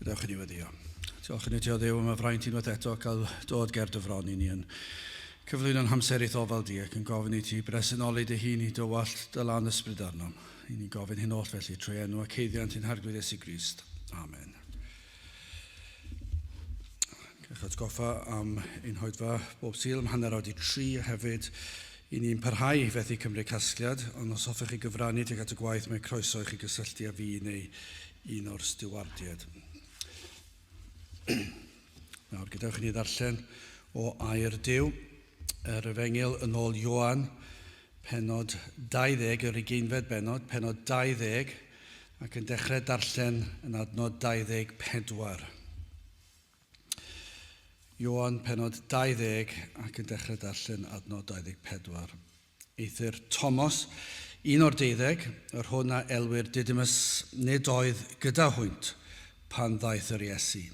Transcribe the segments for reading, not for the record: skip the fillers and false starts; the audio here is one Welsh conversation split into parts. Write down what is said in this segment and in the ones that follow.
Gadewch i ni weddio. Diolch i ni ti o Dduw am y fraint unwaith eto cael dod ger dy fron i ni yn cyflwyno'n hamser i'th ofal di ac yn gofyn i ti bresenoli dy hun i dywallt dy lan ysbryd arnom. I ni'n gofyn hyn oll felly trwy enw ac haeddiant ein Harglwydd Iesu Grist. Amen. Cewch atgoffa am ein hoedfa bob Sul am 3:30 hefyd i ni'n parhau i fethu cymryd casgliad, ond os hoffech chi gyfrannu tuag at y gwaith mae croeso i chi gysylltu â fi neu un o'r stiwardiaid. Nawr, gadewch i ni ddarllen o air Duw, yr Efengyl yn ôl Ioan, penod 20, yr ugeinfed bennod, penod 20, ac yn dechrau darllen yn adnod 24. Ioan, penod 20, ac yn dechrau darllen adnod 24. Eithr Tomos, un o'r deuddeg, yr hwn a elwir Didymus, nid oedd gyda hwynt pan ddaeth yr Iesu.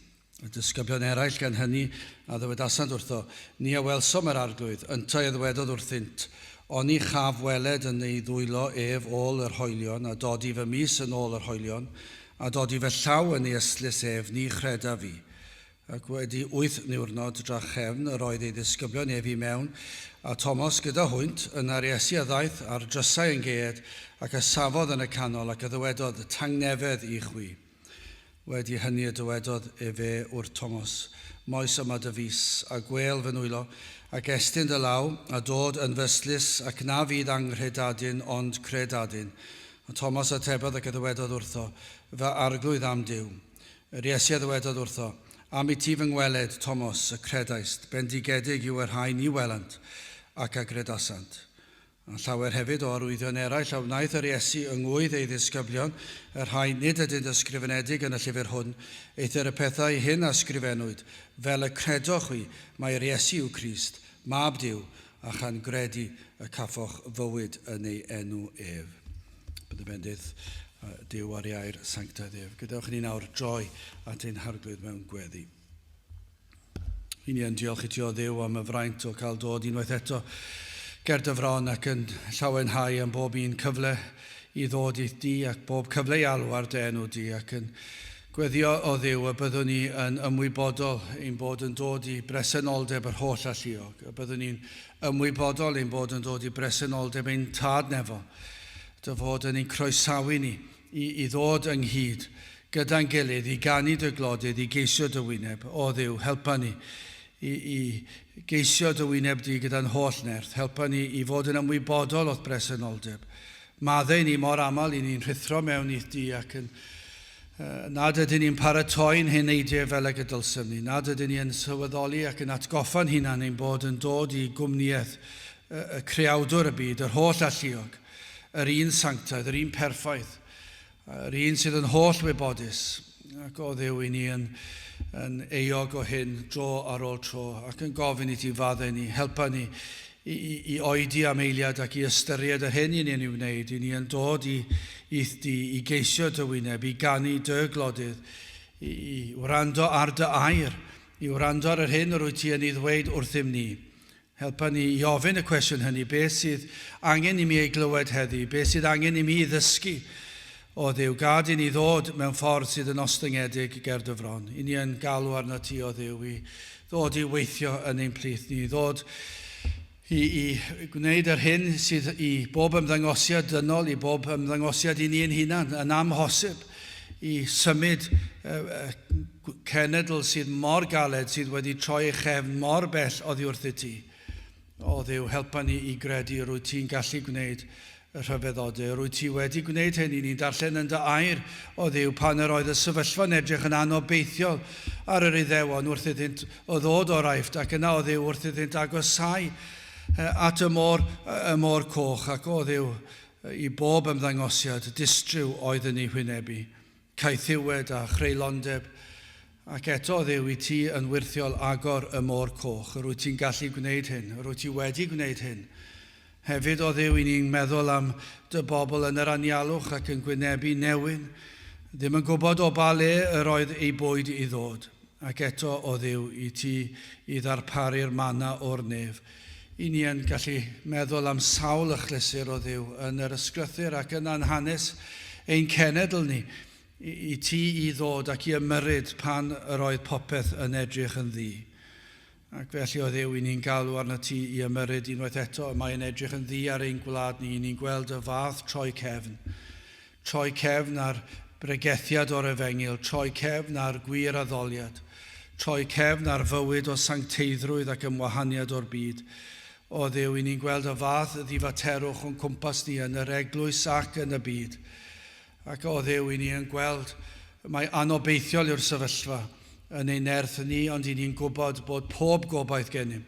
Y disgyblion eraill gan hynny a ddywedasant wrtho, Ni a welsom yr Arglwydd. Yntau a ddywedodd wrthynt, Oni chaf weled yn ei ddwylo ef ôl yr hoelion, a dodi fy mys yn ôl yr hoelion, a dodi fy llaw yn ei ystlys ef, ni chredaf fi. Ac wedi wyth niwrnod drachefn yr oedd ei ddisgyblion ef i mewn, a Tomos gyda hwynt, yna'r Iesu a ddaeth a'r drysau yn gaead, ac a safodd yn y canol, ac a ddywedodd, Tangnefedd i chwi. Wedi hynny y dywedodd efe wrth Tomos, Moes yma dy fys, a gwêl fy nwylo, ac estyn dy law, a dod yn fy ystlys, ac na fydd anghredadun ond credadun. A Tomos atebodd ac a ddywedodd wrtho, Fy Arglwydd a'm Duw. Yr Iesu a ddywedodd wrtho, Am i ti fy ngweled, Tomos, y credaist, bendigedig yw y rhai ni welant, ac a gredasant. A llawer hefyd o arwyddion eraill a wnaeth yr Iesu yng ngŵydd ei ddisgyblion, y rhai nid ydynt ysgrifenedig yn y llyfr hwn, eithr y pethau hyn a ysgrifennwyd, fel y credoch chwi mai'r Iesu yw Crist, Mab Duw, a chan gredu y caffoch fywyd yn ei enw ef. Bydd y bendith Duw ar ei air sanctaidd ef. Gadewch i ni nawr droi at ein Harglwydd mewn gweddi. I ni yn diolch i ti o Dduw am y fraint o cael dod unwaith eto ger dy fron ac yn llawenhau am bob un cyfle i ddod i'th di ac bob cyfle i alw ar dy enw di ac yn Gweddïo o Dduw y byddwn ni yn ymwybodol ein bod yn dod i bresenoldeb yr Holl Alluog, y byddwn ni'n ymwybodol ein bod yn dod i bresenoldeb ein Tad Nefol, dy fod yn ein croesawu ni i, i ddod ynghyd gyda'n gilydd i ganu dy glodydd, i geisio dy wyneb. O Dduw, helpa ni i, i geisio dy wyneb di gyda'n holl nerth. Helpa ni i fod yn ymwybodol o'th bresenoldeb. Maddau ni mor aml i ni'n rhuthro mewn i'th di ac yn nad ydyn ni'n paratoi'n heneidiau fel ag y dylsem ni, nad ydyn ni yn sylweddoli ac yn atgoffa'n hunan ein bod yn dod i gwmnïaeth y Creawdwr y byd, yr holl alluog, yr un sanctaidd, yr un perffaith, yr un sydd yn holl wybodus, ac o Dduw i ni yn, yn euog o hyn dro ar ôl tro, ac yn gofyn i ti faddau ni, helpa ni i, i, i oedi am eiliad ac i ystyried yr hyn i ni'n ei wneud, i ni yn dod i, i'th di, i geisio dy wyneb, i ganu dy glodydd, i, i wrando ar dy air, i wrando ar yr hyn yr wyt ti yn ei ddweud wrthym ni. Helpa ni i ofyn y cwestiwn hynny, beth sydd angen i mi ei glywed heddi, beth sydd angen i mi ei ddysgu o Dduw. Gad i ni ddod mewn ffordd sydd yn ostyngedig ger dy fron. I ni yn galw arnat ti o Dduw i ddod i weithio yn ein plith ni, i ddod i, i gwneud yr hyn sydd i bob ymddangosiad dynol, i bob ymddangosiad i ni ein hunan, yn amhosib i symud cenedl sydd mor galed, sydd wedi troi ei chefn mor bell oddi wrthyt ti. O Dduw, helpa ni i gredu yr wyt ti'n gallu gwneud y rhyfeddodau. Yr wyt ti wedi gwneud hyn i ni'n darllen yn dy air, o Dduw, pan yr oedd y sefyllfa'n edrych yn anobeithiol ar yr Iddewon wrth iddynt o ddod o'r Aifft, ac yna, o Dduw, wrth iddynt agosáu at y môr, y môr coch, ac o Dduw, i bob ymddangosiad distryw oedd yn eu hwynebu. Caethiwed a chreulondeb, ac eto, Dduw, i ti yn wyrthiol agor y môr coch. Yr wyt ti'n gallu gwneud hyn. Yr wyt ti wedi gwneud hyn. Hefyd, o Dduw, i ni'n meddwl am dy bobl yn yr anialwch ac yn gwynebu newyn, ddim yn gwybod o ba le yr oedd eu bwyd i ddod. Ac eto, o Dduw, i ti i ddarparu'r manna o'r nef. I ni yn gallu meddwl am sawl achlysur o Dduw yn yr Ysgrythur ac yna'n hanes ein cenedl ni. i ti i ddod ac i ymyrryd pan yr oedd popeth yn edrych yn ddu. Ac felly o Dduw, i ni'n galw arno ti i ymyrryd unwaith eto, y mae'n edrych yn ddu ar ein gwlad ni, i ni'n gweld y fath troi cefn. Troi cefn ar bregethiad o'r efengyl, troi cefn ar gwir addoliad, troi cefn ar fywyd o sancteiddrwydd ac ymwahaniad o'r byd. O Dduw, i ni'n gweld y fath ddifaterwch o'n cwmpas ni yn yr eglwys ac yn y byd. Ac o Dduw, i ni yn gweld mai anobeithiol yw'r sefyllfa yn ein nerth ni, ond i ni'n gwybod bod pob gobaith gennym,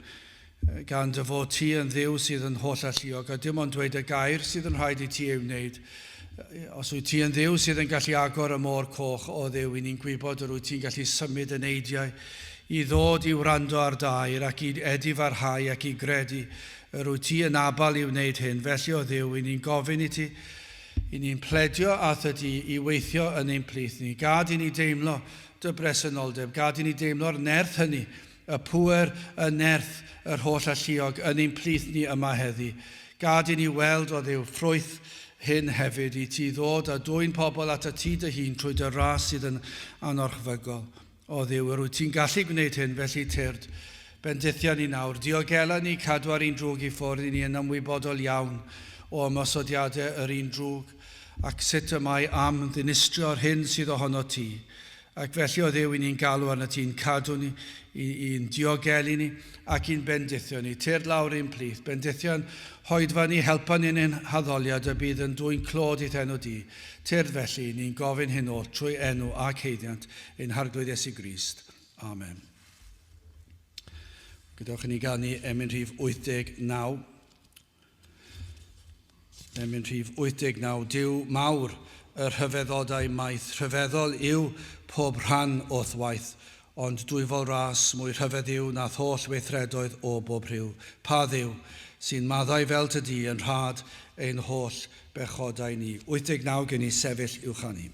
gan dy fod ti yn Dduw sydd yn holl alluog, a dim ond dweud y gair sydd yn rhaid i ti ei wneud. Os wyt ti yn Dduw sydd yn gallu agor y môr coch, o Dduw, i ni'n gwybod yr wyt ti'n gallu symud y neidiau i ddod i wrando ar dy air ac i edifarhau ac i gredu yr wyt ti yn abal i wneud hyn. Felly, o Dduw, i ni'n gofyn i ti, I ni'n pledio â di i weithio yn ein plith ni. Gad i ni deimlo dy bresenoldeb. Gad i ni deimlo'r nerth hynny, y pŵer, y nerth, yr holl alluog yn ein plith ni yma heddi. Gad i ni weld, o Dduw, ffrwyth hyn hefyd i ti ddod a dwyn pobl at y ti dy hun trwy dy ras sydd yn anorchfygol. O Dduw, yr wyt ti'n gallu gwneud hyn, felly tyrd. Bendithia ni nawr. Diogela ni, cadw ar un drwg i ffwrdd, i ni yn ymwybodol iawn o ymosodiadau yr un drwg, ac sut y mae am ddinistrio'r hyn sydd ohono ti. Ac felly, o Dduw, i ni'n galw arno ti'n cadw ni, i'n diogelu ni, ac i'n bendithio ni. Tyrd lawr i'n plith. Bendithio'n hoedfa ni, helpa ni'n ein haddoliad y bydd yn dwyn clod i'th enw di. Tyrd felly, ni'n gofyn hyn oll trwy enw ac haeddiant ein Harglwydd Iesu Grist. Amen. Gadewch i ni ganu emyn rhif 89. Emyn rhif 89. Duw mawr y rhyfeddodau maith. Rhyfeddol yw pob rhan o'th waith, ond dwyfol ras mwy rhyfedd yw nath holl weithredoedd o bob rhyw. Pa Dduw sy'n maddau fel tydi yn rhad ein holl bechodau ni. 89 gen i sefyll i'w chanu.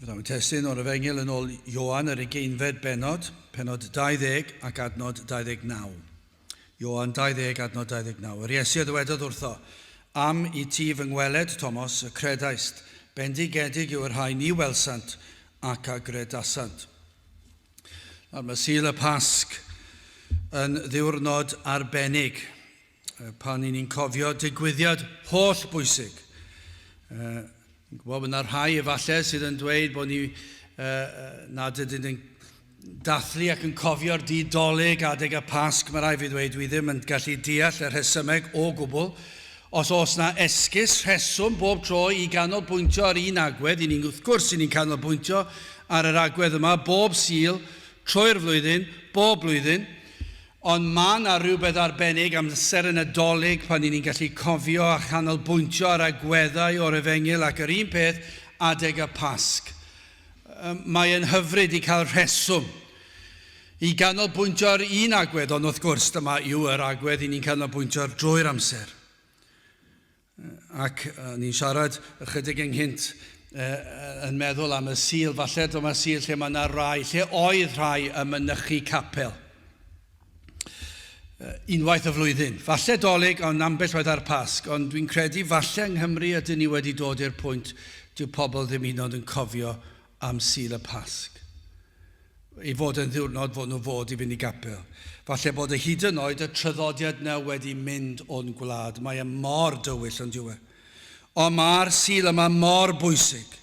Fyddwn yn testun o'r Efengyl yn ôl Ioan yr ugeinfed bennod, pennod 20 ac adnod 29. Ioan 20, adnod 29. Yr Iesu a ddywedodd wrtho, Am i ti fy ngweled, Tomos, y credaist, bendigedig yw y rhai ni welsant ac a gredasant. Nawr, mae Sul y Pasg yn ddiwrnod arbennig pan i ni'n cofio digwyddiad holl bwysig. Ni'n gwybod bod yna rhai efallai sydd yn dweud bod ni nad ydyn yn dathlu ac yn cofio'r dydd Dolig adeg y Pasg. Mae rhaid fi ddweud dwi ddim yn gallu deall y rhesymeg o gwbl. Os oes na esgus rheswm bob tro i ganolbwyntio ar un agwedd, i ni'n wrth gwrs i ni'n canolbwyntio ar yr agwedd yma bob Sul trwy'r flwyddyn, bob blwyddyn, Ond mae 'na rywbeth arbennig am amser y Nadolig pan 'y ni'n gallu cofio a chanolbwyntio ar agweddau o'r Efengyl ac yr un peth adeg y Pasg. Mae e'n hyfryd i cael rheswm i ganolbwyntio ar un agwedd, ond wrth gwrs dyma yw yr agwedd i ni'n canolbwyntio ar drwy'r amser. Ac ni'n siarad ychydig ynghynt yn meddwl am y Sul, falle dyma Sul lle mae yna rai, lle oedd rhai yn mynychu capel. Unwaith y flwyddyn. Falle Dolig, ond ambell waith ar Pasg. Ond dwi'n credu falle yng Nghymru ydyn ni wedi dod i'r pwynt dyw pobl ddim hyd yn oed yn cofio am Sul y Pasg. Ei fod yn ddiwrnod fod nhw fod i fynd i gapel. Falle bod y hyd yn oed y traddodiad 'na wedi mynd o'n gwlad. Mae e mor dywyll ond yw e? Ond mae'r Sul yma mor bwysig.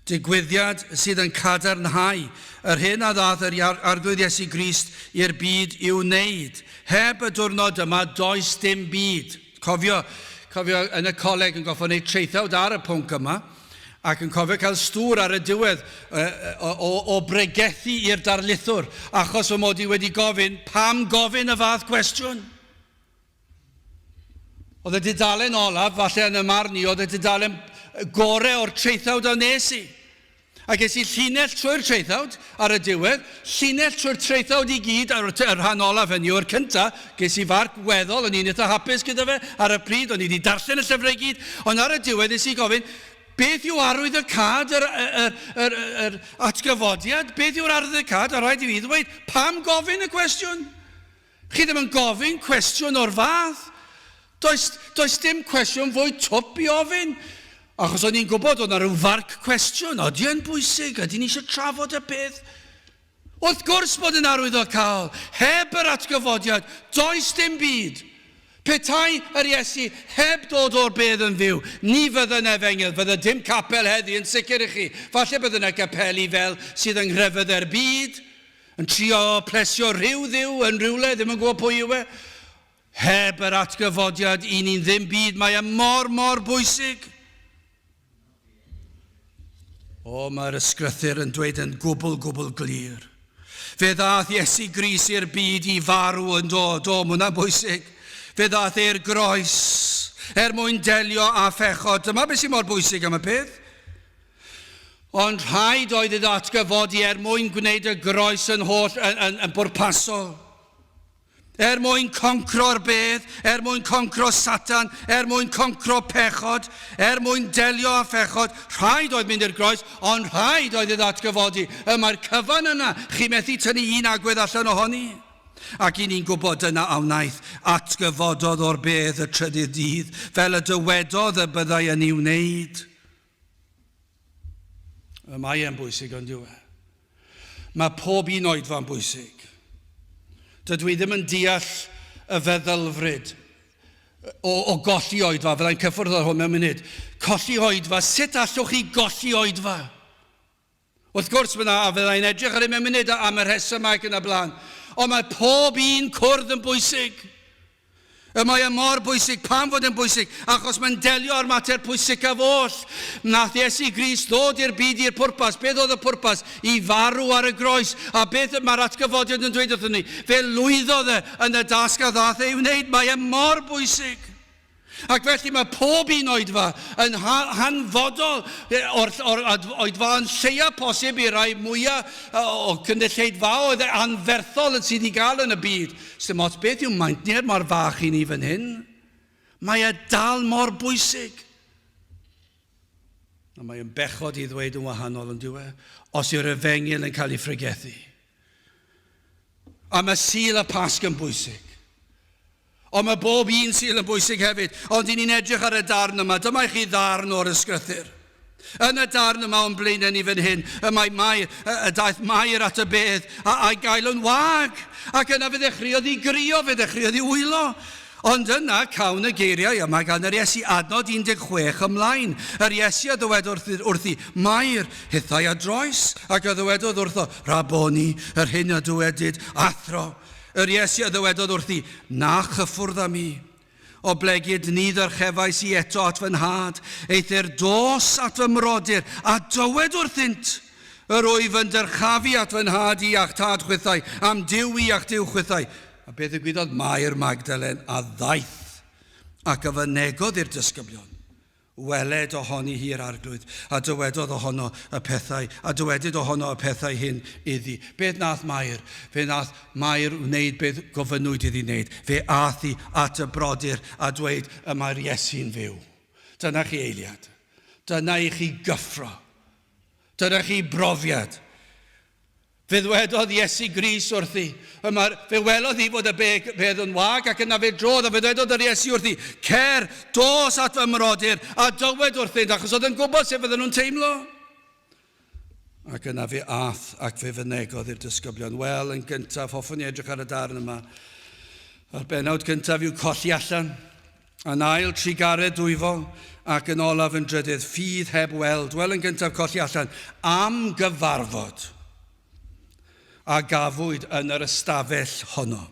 Digwyddiad sydd yn cadarnhau yr hyn a ddaeth yr Arglwydd Iesu Grist i'r byd i'w wneud. Heb y diwrnod yma does dim byd. Cofio, cofio yn y coleg yn goffo wneud traethawd ar y pwnc yma. Ac yn cofio cael stŵr ar y diwedd o, o, o bregethu i'r darlithwr, achos fy mod i wedi gofyn, pam gofyn y fath gwestiwn? Oedd y dudalen olaf, falle yn y marn i, oedd y dudalen gore o'r traethawd a wnes i. A ges i llinell trwy'r traethawd ar y diwedd, llinell trwy'r traethawd i gyd, ar y rhan olaf hynny yw'r cynta, ges i farc weddol, o'n i'n eitha hapus gyda fe ar y pryd, o'n i wedi darllen y llyfrau i gyd, ond ar y diwedd nes i gofyn, beth yw arwydd y cad, yr, yr, yr, yr atgyfodiad, beth yw'r arwydd y cad, a rhaid i fi ddweud, pam gofyn y cwestiwn? Chi ddim yn gofyn cwestiwn o'r fath. Does, does dim cwestiwn fwy twp i ofyn. Achos o'n i'n gwybod oedd 'na rhyw farc cwestiwn. Ydy e'n bwysig? Ydy ni eisiau trafod y peth? Wrth gwrs bod yn arwyddocaol. Heb yr atgyfodiad, does dim byd. Petai yr Iesu heb dod o'r bedd yn fyw, ni fydde 'na efengyl, fydde dim capel heddi yn sicr i chi. Falle bydde 'na gapeli fel sydd yng nghrefyddau'r byd. Yn trio plesio rhyw dduw yn rhywle, ddim yn gwybod pwy yw e. Heb yr atgyfodiad, i ni'n ddim byd, mae e mor, mor bwysig. O, mae'r ysgrythur yn dweud yn gwbl, gwbl glir. Fe ddaeth Iesu Grist i'r byd i farw yn do, do, mae hwnna'n bwysig. Fe ddaeth e'r groes er mwyn delio â phechod. Dyma beth sy'n mor bwysig am y peth. Ond rhaid oedd iddo atgyfodi er mwyn gwneud y groes yn holl yn, yn, yn bwrpasol. Er mwyn concro'r bedd, er mwyn concro Satan, er mwyn concro pechod, er mwyn delio â phechod, rhaid oedd mynd i'r groes, ond rhaid oedd iddo atgyfodi. Y mae'r cyfan yna, chi methu tynnu un agwedd allan ohoni. Ac i ni'n gwybod dyna a wnaeth, atgyfododd o'r bedd y trydydd dydd, fel y dywedodd y byddai yn ei wneud. Y mae e'n bwysig, ond yw e? Mae pob un oedfa'n bwysig. Dydw i ddim yn deall y feddylfryd o, o golli oedfa. Fyddai'n cyffwrdd ar hwn mewn munud. Colli oedfa, sut allwch chi golli oedfa? Wrth gwrs, mae 'na, a fydda i'n edrych ar hyn mewn munud am y rhesymau ac yn y blaen, ond mae pob un cwrdd yn bwysig. Y mae e mor bwysig. Pam fod e'n bwysig? Achos mae'n delio â'r mater pwysicaf oll. Nath Iesu Grist ddod i'r byd i'r pwrpas. Beth oedd y pwrpas? I farw ar y groes. A beth mae'r atgyfodiad yn dweud wrthon ni? Fe lwyddodd e yn y dasg a ddaeth e i wneud. Mae e mor bwysig. Ac felly mae pob un oedfa yn hanfodol o'r, or oedfaon lleia posib i rai mwyaf o cynulleidfaoedd anferthol yn sydd i gael yn y byd. Sdim ots beth yw maint ni er mor fach i ni fan hyn. Mae e dal mor bwysig. A mae yn bechod i ddweud yn wahanol yn dyw e, os yw'r efengyl yn cael ei phregethu. A mae Sul y Pasg yn bwysig. Ond mae bob un Sul yn bwysig hefyd. Ond i ni'n edrych ar y darn yma, dyma i chi ddarn o'r ysgrythur. Yn y darn yma o'n blaenau ni fan hyn, y mae Mair, y daeth Mair at y bedd a'i gael yn wag. Ac yna fe ddechreuodd i grio, fe ddechreuodd i wylo. Ond yna cawn y geiriau yma gan yr Iesu, adnod 16 ymlaen. Yr Iesu a ddywedodd wrthi, Mair, hithau a droes, ac a ddywedodd wrtho, Rabboni, yr hyn a dywedyd, Athro. Yr Iesu a ddywedodd wrthi, Na chyffwrdd â mi, oblegid ni ddyrchefais i eto at fy nhad, eithr dos at fy mrodyr, a dywed wrthynt, Yr wyf yn dyrchafu at fy nhad i a'ch tad chwithau, a'm Duw i a'ch Duw chwithau. A beth ddigwyddodd? Mair Magdalen a ddaeth ac a fynegodd i'r disgyblion. Weled ohoni hi'r Arglwydd, a dywedodd ohono y pethau, a dywedyd ohono y pethau hyn iddi. Beth nath Mair? Fe nath Mair wneud beth gofynnwyd iddi wneud. Fe ath hi at y brodyr a dweud, y mae'r Iesu'n fyw. Dyna chi eiliad. Dyna i chi gyffro. Dyna chi brofiad. Fe ddwedodd Iesu Grist wrthi, y mae'r, fe welodd hi fod y bedd yn wag ac yna fe drodd a fe ddwedodd yr Iesu wrthi, Cer, dos at fy mrodyr a dywed wrthynt, achos oedd yn gwybod sut fydden nhw'n teimlo. Ac yna fe ath ac fe fynegodd i'r disgyblion. Wel, yn gyntaf, hoffwn i edrych ar y darn yma. A'r bennawd gyntaf yw colli allan. Yn ail, trugaredd dwyfol, ac yn olaf yn drydydd, ffydd heb weld. Wel, yn gyntaf, colli allan am gyfarfod a gafwyd yn yr ystafell honno.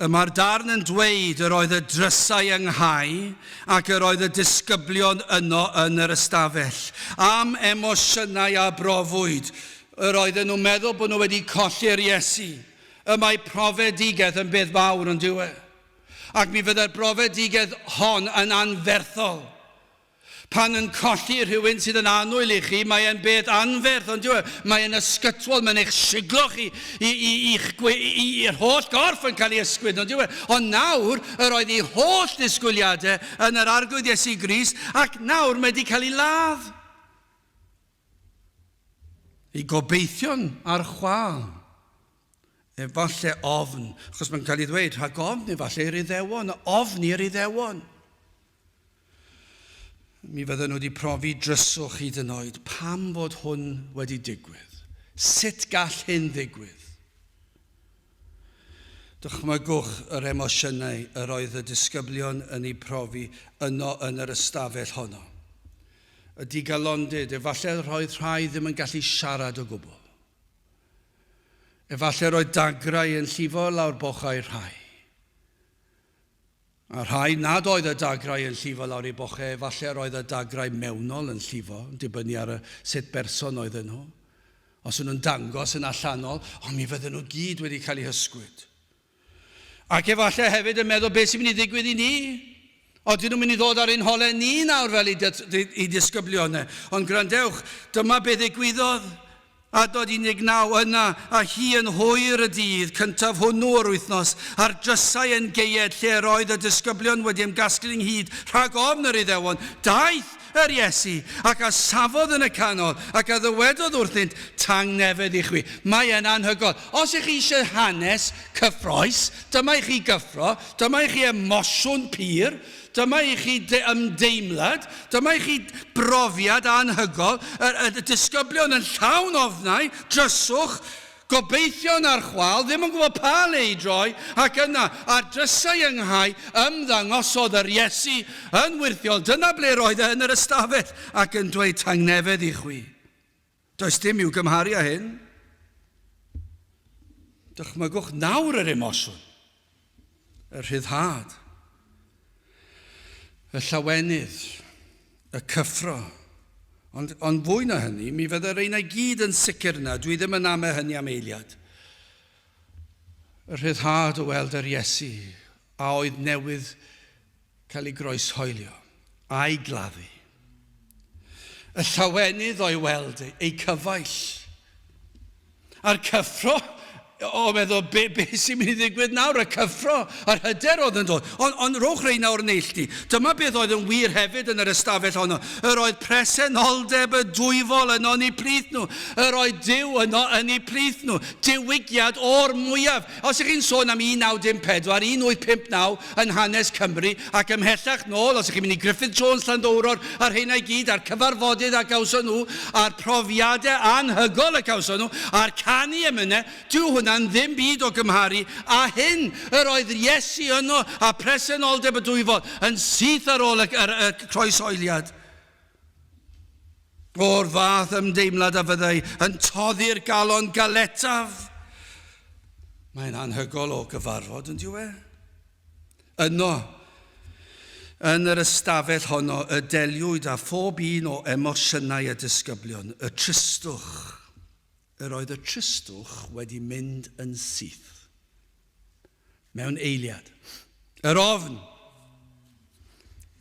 Y mae'r darn yn dweud yr oedd y drysau ynghau ac yr oedd y disgyblion yno yn yr ystafell. Am emosiynau a brofwyd, yr oedden nhw'n meddwl bod nhw wedi colli'r Iesu. Y mae profedigaeth yn beth mawr, yn dyw e? Ac mi fyddai'r brofedigaeth hon yn anferthol. Pan yn colli rhywun sydd yn annwyl i chi, mae e'n beth anferth, ond dyw e? Mae e'n ysgytwol, mae'n eich siglo chi i'r holl gorff yn cael ei ysgwyd, ond dyw e? Ond nawr, yr oedd ei holl ddisgwyliadau yn yr Arglwydd Iesu Grist, ac nawr mae wedi cael ei ladd. Ei gobeithion ar chwâl. Efallai ofn, achos mae'n cael ei ddweud rhag ofn efallai i'r Iddewon, ofn i'r Iddewon. Mi fydden nhw wedi profi dryswch hyd yn oed. Pam fod hwn wedi digwydd? Sut gall hyn ddigwydd? Dychmygwch yr emosiynau yr oedd y disgyblion yn eu profi yno yn yr ystafell honno. Y digalondid, efallai roedd rhai ddim yn gallu siarad o gwbl. Efallai roedd dagrau yn llifo lawr bochau rhai. A rhai nad oedd y dagrau yn llifo lawr eu bochau, efallai roedd y dagrau mewnol yn llifo, yn dibynnu ar y sut berson oedden nhw. Os o'n nhw'n dangos yn allanol, ond mi fydden nhw gyd wedi cael eu hysgwyd. Ac efallai hefyd yn meddwl beth sy'n mynd i ddigwydd i ni. Odyn nhw'n mynd i ddod ar ein holau ni nawr fel i disgyblion e. Ond gwrandewch, dyma beth ddigwyddodd. Adnod 19, yna, a hi yn hwyr y dydd cyntaf hwnnw o'r wythnos, a'r drysau yn geued lle yr oedd y disgyblion wedi ymgasglu ynghyd rhag ofn yr Iddewon, daeth yr Iesu, ac a safodd yn y canol, ac a ddywedodd wrthynt, Tangnefedd i chwi. Mae e'n anhygoel. Os ych chi eisiau hanes cyffrous, dyma i chi gyffro, dyma i chi emosiwn pur, dyma i chi ymdeimlad, dyma i chi brofiad anhygoel, y, y, y disgyblion yn llawn ofnau, dryswch, Gobeithio'n ar chwâl, ddim yn gwybod pa le i droi, ac yna, ar drysau ynghau, ymddangosodd yr Iesu yn wyrthiol. Dyna ble roedd e yn yr ystafell, ac yn dweud, Tangnefedd i chwi. Does dim i'w gymharu â hyn. Dychmygwch nawr yr emosiwn, y rhyddhad, y llawenydd, y cyffro. Ond, ond fwy na hynny, mi fydde reina i gyd yn sicr yna. Dwi ddim yn ame hynny am eiliad. Y rhyddhad o weld yr Iesu a oedd newydd cael ei groeshoelio a'i gladdu. Y llawenydd o'i weld ei cyfaill. A'r cyffro o meddwl, be, be sy'n mynd i ddigwydd nawr, y cyffro, yr hyder oedd yn dod. Ond on, rhowch rheina o'r neilltu. Dyma beth oedd yn wir hefyd yn yr ystafell honno. Yr oedd presenoldeb y dwyfol yno yn eu plith nhw. Yr oedd Duw yno yn eu plith nhw. Diwygiad o'r mwyaf. Os ych chi'n sôn am 1914, 1859 yn hanes Cymru, ac ymhellach nôl, os ych chi'n mynd i Griffith Jones Llanddowror a'r rheina i gyd, a'r cyfarfodydd a gawson nhw, a'r profiadau anhygol y gawson nhw, a'r canu emynau, dyw hwnna'n ddim byd o gymharu â hyn. Yr oedd Iesu yno a presenoldeb y dwyfol yn syth ar ôl y, y, y croeshoeliad. O'r fath ymdeimlad a fyddai yn toddi'r galon galetaf. Mae'n anhygol o gyfarfod, yn dyw e? Yno, yn yr ystafell honno, y deliwyd â phob un o emosiynau y disgyblion, y tristwch. Yr oedd y tristwch wedi mynd yn syth. Mewn eiliad. Yr ofn.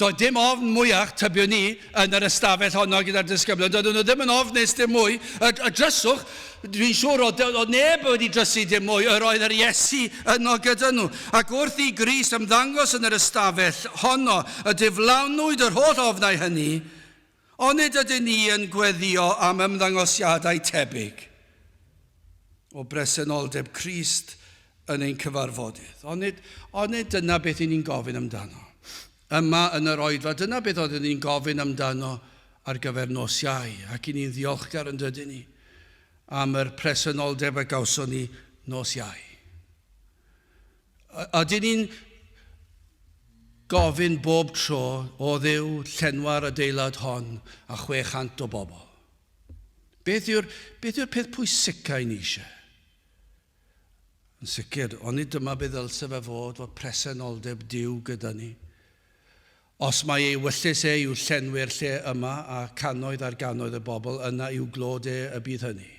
Doedd dim ofn mwyach, tybiwn ni, yn yr ystafell honno gyda'r disgyblion. Doedden nhw ddim yn ofnus dim mwy. Y, y dryswch, dwi'n siŵr oedd, oedd neb wedi drysu dim mwy. Yr oedd yr Iesu yno gyda nhw. Ac wrth i Grist ymddangos yn yr ystafell honno, y diflanwyd yr holl ofnau hynny, onid ydyn ni yn gweddio am ymddangosiadau tebyg o bresenoldeb Crist yn ein cyfarfodydd. Onid, onid dyna beth i ni'n gofyn amdano? Yma yn yr oedfa, dyna beth oeddwn ni'n gofyn amdano ar gyfer nos Iau, ac i ni'n ddiolchgar yn dydyn ni am yr presenoldeb a gawson ni nos Iau. Ydyn ni'n gofyn bob tro o Dduw llenwa'r adeilad hon a 600 o bobl? Beth yw'r, beth yw'r peth pwysica i ni eisiau? Yn sicr, onid dyma be ddylse fe fod, fod presenoldeb Duw gyda ni? Os mai ei wyllys e yw llenwi'r lle yma a cannoedd ar gannoedd y bobl, yna i'w glod e y bydd hynny.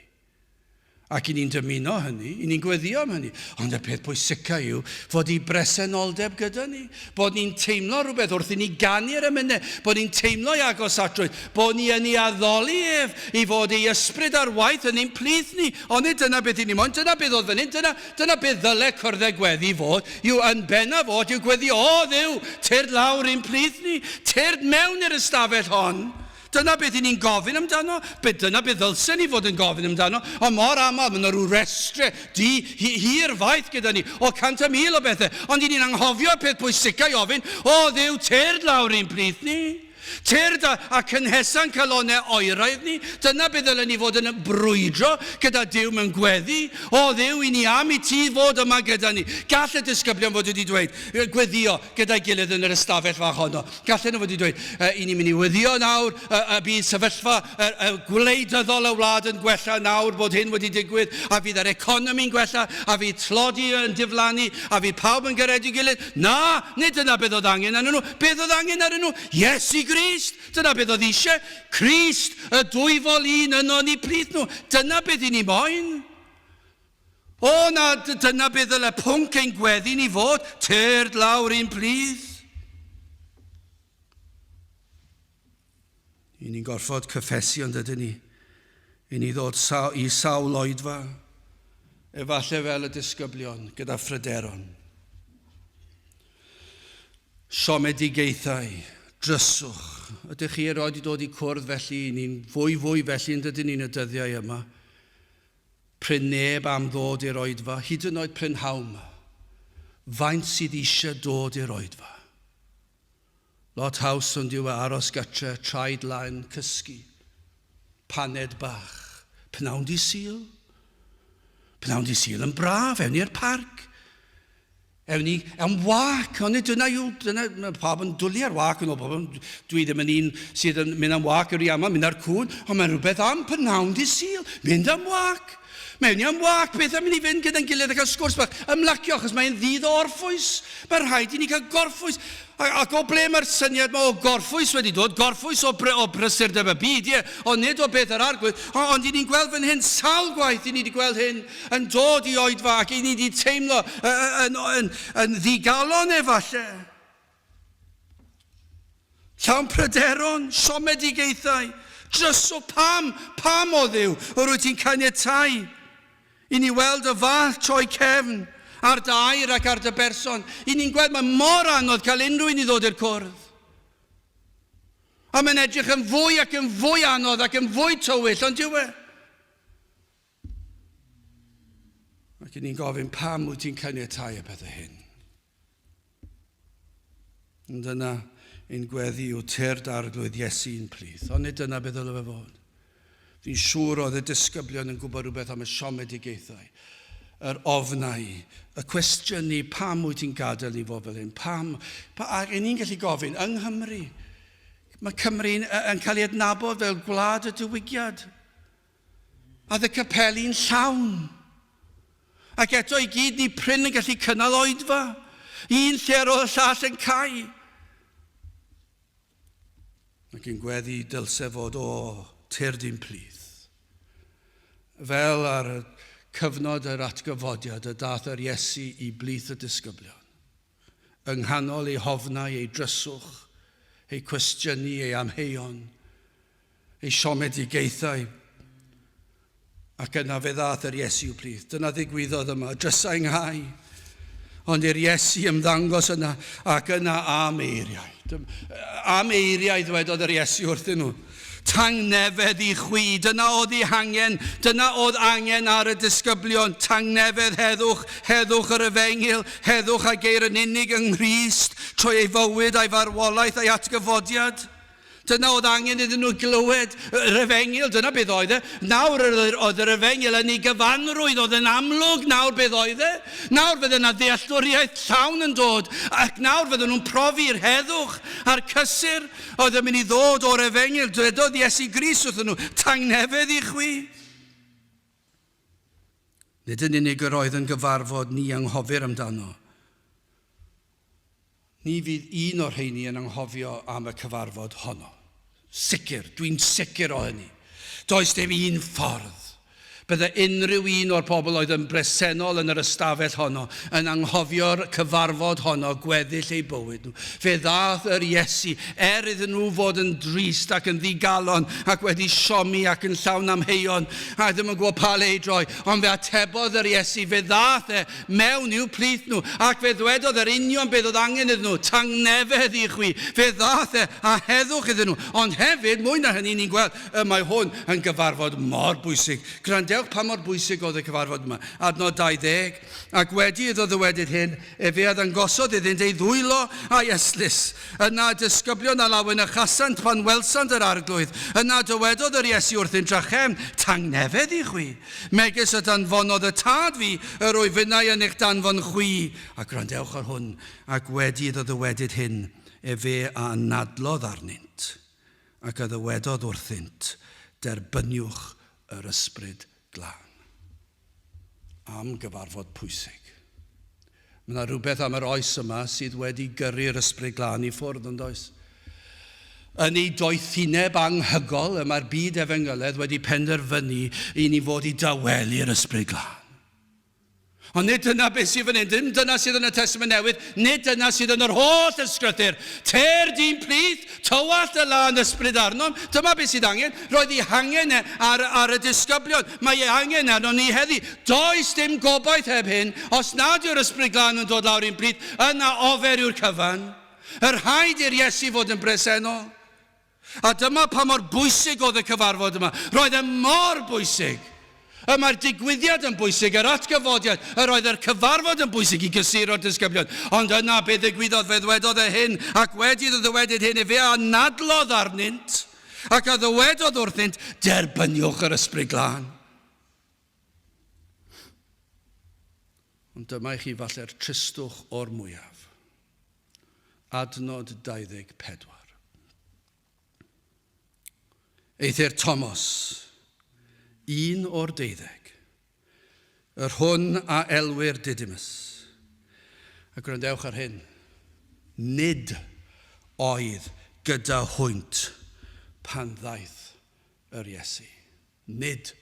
Ac i ni'n dymuno hynny, i ni'n gweddio am hynny. Ond y peth pwysica yw fod i bresenoldeb gyda ni, bod ni'n teimlo rhywbeth wrth i ni ganu'r emynau, bod ni'n teimlo ei agosatrwydd, bod ni yn ei addoli ef, i fod ei ysbryd ar waith yn ein plith ni. Ond nid dyna beth i ni moyn, dyna beth oedd fan hyn, dyna, dyna beth ddyle cwrdd gweddi fod, yw yn bennaf fod, yw gweddi, o Dduw, tyrd lawr i'n plith ni, tyrd mewn i'r ystafell hon. Dyna beth i ni'n gofyn amdano, be, dyna beth ddylsen ni fod yn gofyn amdano, ond mor aml, mae yna rhyw restre di hir faith gyda ni o 100,000 o bethau, ond i ni'n anghofio peth pwysica i ofyn, o Dduw, tyrd lawr i'n plith ni. Tyrd a, a cynhesa'n calonnau oeraidd ni. Dyna beth ddylen ni fod yn brwydro gyda Duw mewn gweddi. O Dduw, i ni am i ti fod yma gyda ni. Gall y disgyblion fod wedi dweud, gweddio gyda'i gilydd yn yr ystafell fach honno. Gallen nhw fod wedi dweud, i ni'n mynd i weddio nawr, y bydd sefyllfa y gwleidyddol y wlad yn gwella nawr bod hyn wedi digwydd, a fydd yr economi'n gwella, a fydd tlodi yn diflannu, a fydd pawb yn garedig gilydd. Na, nid dyna beth oedd angen arnyn nhw. Beth oedd angen arnyn nhw? Iesu Grist! Dyna beth oedd eisiau. Crist, y dwyfol un yno yn eu plith nhw. Dyna beth i ni moyn. O na, dyna beth ddyle pwnc ein gweddi ni fod. Tyrd lawr i'n plith. I ni'n gorfod cyffesu ond ydyn ni. I ni ddod sa i sawl oedfa, efallai fel y disgyblion, gyda phryderon. Siomedigaethau, dryswch. Ydych chi erioed wedi dod i cwrdd felly? Ni'n fwy fwy felly yn dydyn ni'n y dyddiau yma. Prin neb am ddod i'r oedfa, hyd yn oed prynhawn 'ma. Faint sydd eisiau dod i'r oedfa? Lot haws ond yw e aros gatre, traed laen, cysgu. Paned bach. Pnawn di Sul. Pnawn di Sul yn braf, ewn ni'r parc. Ewn ni am wac, ond nid dyna yw, dyna, mae pawb yn dwlu ar wac yn ôl pobl. Dwi ddim yn un sydd yn mynd am wac yr aml, mynd ar cŵn, ond mae'n rhywbeth am pnawn di Sul, mynd am wac. Mewn i am wac, beth am i ni fynd gyda'n gilydd a cael sgwrs bach, ymlacio, achos mae'n ddydd o orffwys. Mae'n rhaid i ni cael gorffwys. Ac o ble mae'r syniad yma o gorffwys wedi dod? Gorffwys o, br o brysurdeb y byd, ie, ond nid o beth yr arglwydd. Ond i ni'n gweld fan hyn, sawl gwaith i ni wedi gweld hyn yn dod i oedfa ac i ni wedi teimlo yn, yn, yn, yn ddigalon efallai. Llawn pryderon, siomedigaethau. Dryswch pam, pam o Dduw, yr wyt ti'n caniatau I ni weld y fath troi cefn ar dy air ac ar dy berson. I ni'n gweld mae mor anodd cael unrhyw un i ddod i'r cwrdd. A mae'n edrych yn fwy ac yn fwy anodd ac yn fwy tywyll, ond yw e? Ac i ni'n gofyn pam wyt ti'n caniatáu y pethau hyn? Ond dyna ein gweddi yw tyrd arglwydd Iesu i'n plith. Ond nid dyna beth ddylai fe fod. Fi'n siŵr oedd y disgyblion yn gwybod rhywbeth am y siomedigaethau, yr ofnau, y cwestiynu pam wyt ti'n gadael ni fod fel hyn, pam, pa, ac ni'n gallu gofyn, yng Nghymru, mae Cymru'n yn cael ei adnabod fel gwlad y diwygiad. A oedd y capeli'n llawn. Ac eto i gyd ni prin yn gallu cynnal oedfa. Un lle ar ôl y llall yn cau. Ac yn gweddi dylse fod o tyrd i'n plith. Fel ar y cyfnod yr atgyfodiad y dath yr Iesu i blith y disgyblion. Yng nghanol eu hofnau, eu dryswch, eu cwestiynu, eu amheuon, eu siomedigaethau. Ac yna fe ddaeth yr Iesu i'w plith. Dyna ddigwyddodd yma, drysau ynghau. Ond i'r Iesu ymddangos yna, ac yna am eiriau. Am eiriau ddwedodd yr Iesu wrthyn nhw. Tangnefedd i chwi, dyna oedd ei hangen, dyna oedd angen ar y disgyblion, tangnefedd heddwch, heddwch yr efengyl, heddwch a geir yn unig yng Nghrist, trwy ei fywyd a'i farwolaeth a'i atgyfodiad. Dyna oedd angen iddyn nhw glywed yr efengyl, dyna beth oedd e. Nawr oedd yr efengyl yn ei gyfanrwydd, oedd yn amlwg nawr beth oedd e. Nawr fydde yna ddealltwriaeth llawn yn dod, ac nawr fydden nhw'n profi'r heddwch a'r cysur oedd yn mynd i ddod o'r efengyl. Dwedodd Iesu Grist wrthyn nhw, tangnefedd i chwi. Nid yn unig yr oedd yn gyfarfod ni anghofir amdano. Ni fydd un o'r rheini yn anghofio am y cyfarfod honno. Sicr, dwi'n sicr o hynny. Does dim un ffordd. Bydde unrhyw un o'r pobl oedd yn bresennol yn yr ystafell honno yn anghofio'r cyfarfod honno gweddill eu bywyd nhw. Fe ddaeth yr Iesu, er iddyn nhw fod yn drist ac yn ddigalon ac wedi siomi ac yn llawn amheuon a ddim yn gwybod pa le i droi, ond fe atebodd yr Iesu, fe ddaeth e mewn i'w plith nhw, ac fe ddwedodd yr union beth oedd angen iddyn nhw, tangnefedd i chwi. Fe ddaeth e â heddwch iddyn nhw. Ond hefyd, mwy na hynny, ni'n gweld, y mae hwn yn gyfarfod mor bwysig. Gwrandewch pa mor bwysig oedd y cyfarfod yma. Adnod 20, Ac wedi iddo ddywedyd hyn, efe a ddangosodd iddynt ei ddwylo a'i ystlys. Yna y disgyblion a lawenychasant pan welsant yr Arglwydd. Yna dywedodd yr Iesu wrthynt drachefn, Tangnefedd i chwi. Megis y danfonodd y Tad fi, yr wyf finnau yn eich danfon chwi. A gwrandewch ar hwn, ac wedi iddo ddywedyd hyn, efe a anadlodd arnynt, ac a ddywedodd wrthynt, Derbyniwch yr Ysbryd Glân. Am gyfarfod pwysig. Mae yna rhywbeth am yr oes yma sydd wedi gyrru'r Ysbryd Glân i ffwrdd, yn does? Yn ei doethineb anghygol, y mae'r byd efengyledd wedi penderfynu i ni fod i dawelu'r Ysbryd Glân. Ond nid dyna beth sydd fan hyn, dim dyna sydd yn y Testament Newydd, nid dyna sydd yn yr holl ysgrythur. Ter dyn plith, tywallt y lân ysbryd arnom, dyma beth sydd angen. Roedd ei hangen e ar, ar y disgyblion, mae ei angen arnon ni heddi. Does dim gobaith heb hyn, os nad yw'r Ysbryd Glân yn dod lawr i'n plith, yna ofer yw'r cyfan. Y rhaid i'r Iesu fod yn bresennol. A dyma pa mor bwysig oedd y cyfarfod yma. Roedd e mor bwysig. Y mae'r digwyddiad yn bwysig, yr atgyfodiad, yr oedd yr cyfarfod yn bwysig i gysuro'r disgyblion. Ond yna be ddigwyddodd, fe ddwedodd e hyn, ac wedi iddo ddywedyd hyn, efe a anadlodd arnynt, ac a ddywedodd wrthynt, derbyniwch yr Ysbryd Glân. Ond dyma i chi falle'r tristwch o'r mwyaf. Adnod 24. Eithr Tomos, un o'r deuddeg, yr hwn a elwir Didymus. A gwrandewch ar hyn, nid oedd gyda hwynt pan ddaeth yr Iesu. Nid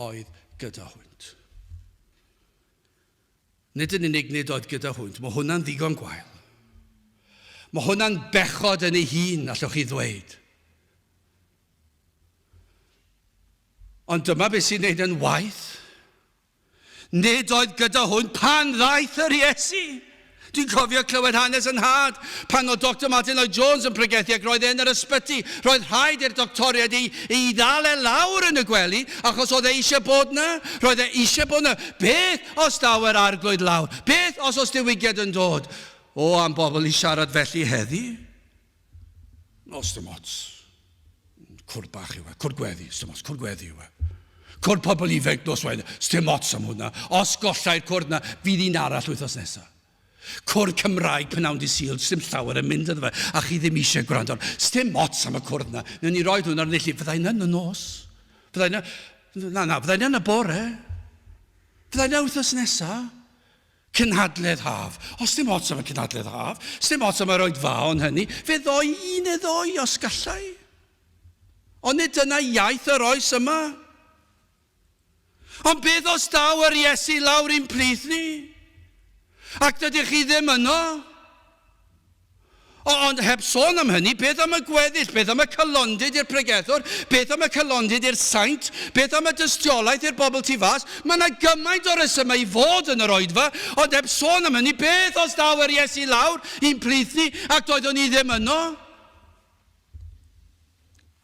oedd gyda hwynt. Nid yn unig nid oedd gyda hwynt, mae hwnna'n ddigon gwael. Mae hwnna'n bechod yn ei hun, allwch chi ddweud. Ond dyma beth sy'n neud yn waith. Nid oedd gyda hwn pan ddaeth yr Iesu. Dwi'n cofio clywed hanes yn nhad pan oedd Doctor Martyn Lloyd Jones yn pregethu ac roedd e yn yr ysbyty. Roedd rhaid i'r doctoriaid ei, ei ddal e lawr yn y gwely achos oedd e eisiau bod 'na. Roedd e eisiau bod 'na. Beth os daw yr arglwydd lawr? Beth os oes diwygiad yn dod? O, am bobl i siarad felly heddi. Os dim ots. Cwrdd bach yw e. Cwrdd gweddi. Dim ots. Cwrdd gweddi yw e. Cwrdd pobl ifanc nos Wener. Dim ots am hwnna. Os gollai'r cwrdd na, fydd un arall wythnos nesaf. Cwrdd Cymraeg pnawn di Sul, dim llawer yn mynd iddo fe, a chi ddim eisiau gwrando. Dim ots am y cwrdd na. Newn ni roed hwnna ar neilltu. Fyddai yna yn y nos. Fyddai yna... Na, na, fyddai yna yn y bore. Fyddai yna wythnos nesaf. Cynhadledd haf. Os dim ots am y cynhadledd haf, sdim ots am yr oedfa ond hynny, fe ddoi un neu ddoi os gallai. Ond nid dyna iaith yr oes yma. Ond beth os daw yr Iesu lawr i'n plith ni? Ac dydych chi ddim yno? Ond heb sôn am hynny, beth am y gweddill? Beth am y calondid i'r pregethwr? Beth am y calondid i'r saint? Beth am y dystiolaeth i'r bobl tu fas? Mae yna gymaint o resymau i fod yn yr oedfa, ond heb sôn am hynny, beth os daw yr Iesu lawr i'n plith ni ac doeddwn ni ddim yno?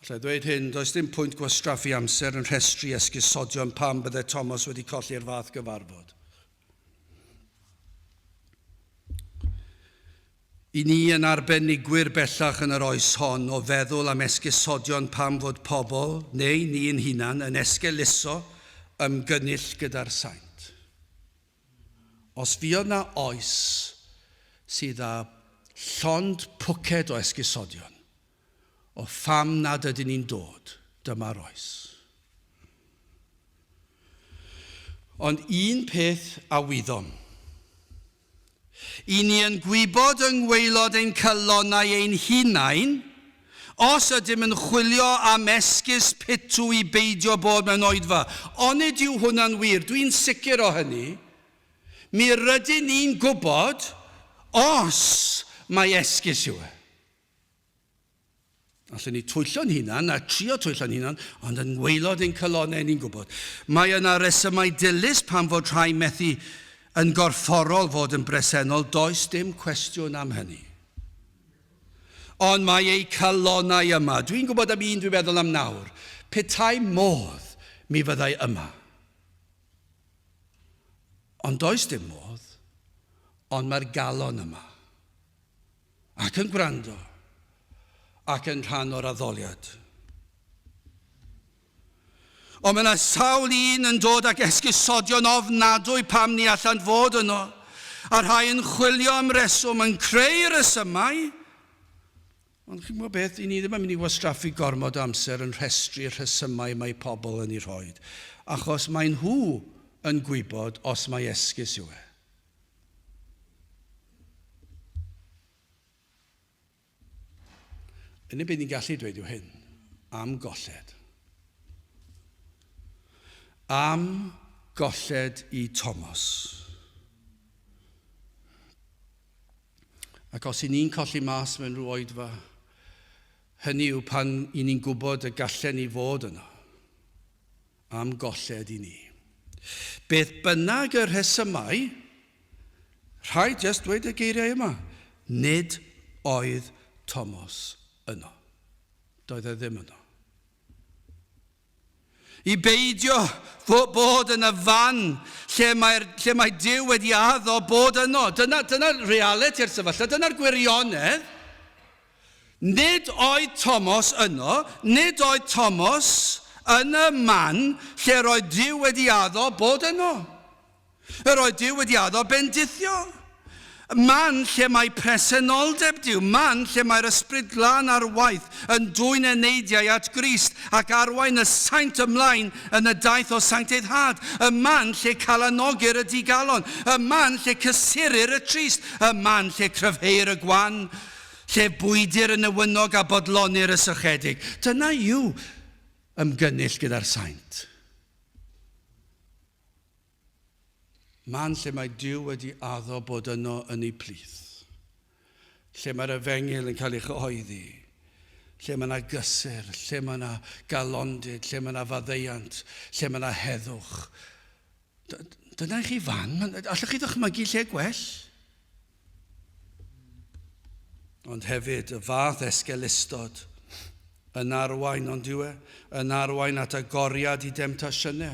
Alla i ddweud hyn, does dim pwynt gwastraffu amser yn rhestru esgusodion pam bydde Thomas wedi colli'r fath gyfarfod. I ni yn arbenigwyr bellach yn yr oes hon o feddwl am esgusodion pam fod pobl, neu ni yn hunan, yn esgeuluso ymgynnull gyda'r saint. Os fuodd 'na oes sydd â llond pwced o esgusodion o pham nad ydyn ni'n dod, dyma'r oes. Ond un peth a wyddom. I ni yn gwybod yng ngwaelod ein calonnau ein hunain, os ydym yn chwilio am esgus pitw i beidio bod mewn oedfa. Onid yw hwnna'n wir? Dwi'n sicr o hynny. Mi rydyn ni'n gwybod os mai esgus yw e. Allen ni twyllo'n hunan a trio twyllo'n hunan, ond yn ngwaelod ein calonnau ni'n gwybod. Mae yna resymau dilys pam fod rhai methu yn gorfforol fod yn bresennol, does dim cwestiwn am hynny. Ond mae eu calonnau yma. Dwi'n gwybod am un dwi'n meddwl am nawr. Petai modd, mi fyddai yma. Ond does dim modd, ond mae'r galon yma. Ac yn gwrando, ac yn rhan o'r addoliad. Ond mae yna sawl un yn dod ac esgusodion ofnadwy pam ni allant fod yno, a rhai yn chwilio am reswm, yn creu resymau. Ond chi'n gwybod beth, i ni ddim yn mynd i wastraffu gormod o amser yn rhestru rhesymau mae pobl yn eu rhoi, achos mae nhw yn gwybod os mai esgus yw e. Unig beth ni'n gallu dweud yw hyn, am golled. Am golled i Thomas. Ac os i ni'n colli mas mewn rhyw oedfa, hynny yw pan i ni'n gwybod y gallen ni fod yno. Am golled i ni. Beth bynnag y rhesymau, rhaid jest dweud y geiriau yma. Nid oedd Tomos yno. Doedd e ddim yno. I beidio bod yn y fan lle, mae'r, lle mae Duw wedi addo bod yno. Dyna, dyna realiti'r sefyllfa, dyna'r gwirionedd. Nid oedd Tomos yno, nid oedd Tomos yn y man lle roedd Duw wedi addo bod yno. Yr oedd Duw wedi addo bendithio. Man lle mae presenoldeb Duw, man lle mae'r Ysbryd Glân ar waith yn dwyn eneidiau at Grist ac arwain y saint ymlaen yn y daith o sancteiddhad, y man lle calanogir y digalon, y man lle cysurir y trist, y man lle cryfheir y gwan, Lle bwydir y newynog a bodlonir y sychedig. Dyna yw ymgynnull gyda'r saint. Man lle mae Duw wedi addo bod yno yn eu plith. Lle mae'r efengyl yn cael ei chyhoeddi. Lle mae yna gysur, lle mae yna galondid, lle mae yna faddeuant, lle mae yna heddwch. Dyna i chi fan, allwch chi ddychmygu lle gwell? Ond hefyd y fath esgeulustod yn arwain, ond yw e, yn arwain at agoriad i demtasiynau.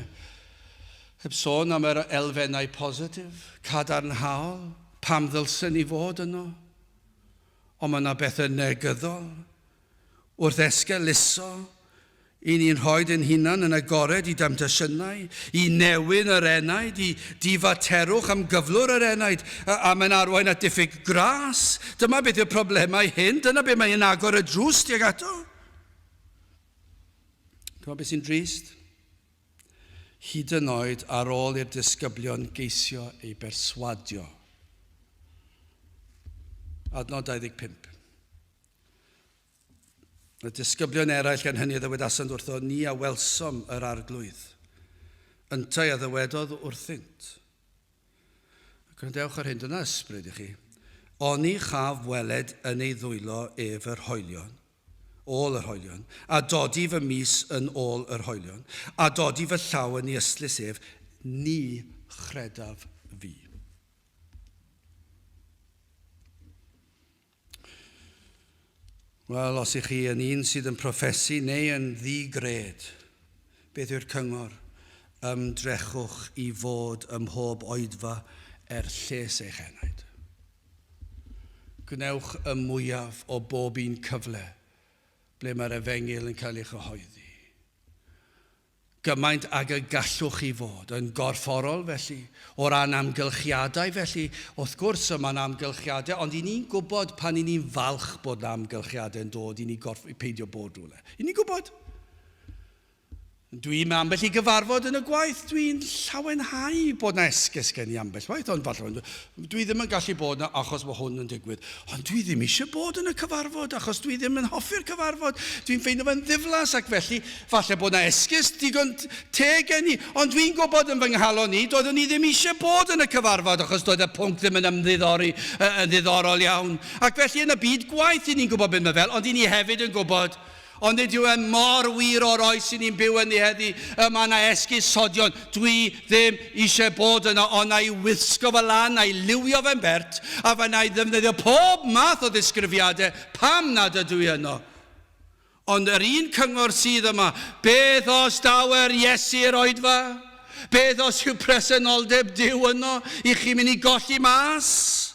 Heb sôn am yr elfennau positif, cadarnhaol, pam ddylsen ni fod yno. Ond mae yna bethau negyddol Wrth esgeuluso, i ni'n rhoi ein hunan yn agored i demtasiynau, i newyn yr enaid, i difaterwch am gyflwr yr enaid, a, a mae'n arwain at diffyg gras. Dyma beth yw'r problemau hyn, dyna beth mae'n agor y drws tuag ato. Dyma beth sy'n drist. Hyd yn oed ar ôl i'r disgyblion geisio ei berswadio. Adnod 25. Y disgyblion eraill gan hynny a ddywedasant wrtho, Ni a welsom yr Arglwydd. Yntau a ddywedodd wrthynt. Gwrandewch ar hyn, dyna ysbryd i chi. Oni chaf weled yn ei ddwylo ef yr hoelion, ôl yr hoelion, a dodi fy mys yn ôl yr hoelion, a dodi fy llaw yn ei ystlys ef, ni chredaf fi. Wel, os ych chi yn un sydd yn proffesu neu yn ddi-gred, beth yw'r cyngor? Ymdrechwch i fod ym mhob oedfa er lles eich enaid. Gwnewch y mwyaf o bob un cyfle ble mae'r efengyl yn cael ei chyhoeddi. Gymaint ag y gallwch chi fod, yn gorfforol felly, o ran amgylchiadau felly, wrth gwrs y mae 'na amgylchiadau, ond 'y ni'n gwybod pan 'y ni'n falch bod 'na amgylchiadau yn dod i ni gorff, peidio bod rhywle. 'Y ni'n gwybod. Dwi, mae ambell i gyfarfod yn y gwaith, dwi'n llawenhau bod 'na esgus gen i ambell waith, ond falle, dwi ddim yn gallu bod 'na achos mae hwn yn digwydd. Ond dwi ddim eisiau bod yn y cyfarfod achos dwi ddim yn hoffi'r cyfarfod, dwi'n ffeindio fe'n ddiflas ac felly falle bod 'na esgus digon teg gen i, ond dwi'n gwybod yn fy nghalon i, doeddwn i ddim eisiau bod yn y cyfarfod achos doedd y pwnc ddim yn ymddiddori, yn ddiddorol iawn. Ac felly yn y byd gwaith, 'y ni'n gwybod beth mae fel, ond 'y ni hefyd yn gwybod Ond nid yw e mor wir o'r oes sy'n ni'n byw ynddi heddi, y mae 'na esgusodion, dwi ddim eisiau bod yno, ond na i wisgo fy lan, na i liwio fe'n bert, a fe na i ddefnyddio pob math o ddisgrifiadau pam nad ydw i yno. Ond yr un cyngor sydd yma, beth os daw yr Iesu i'r oedfa? Beth os yw presenoldeb Duw yno i chi mynd i golli mas?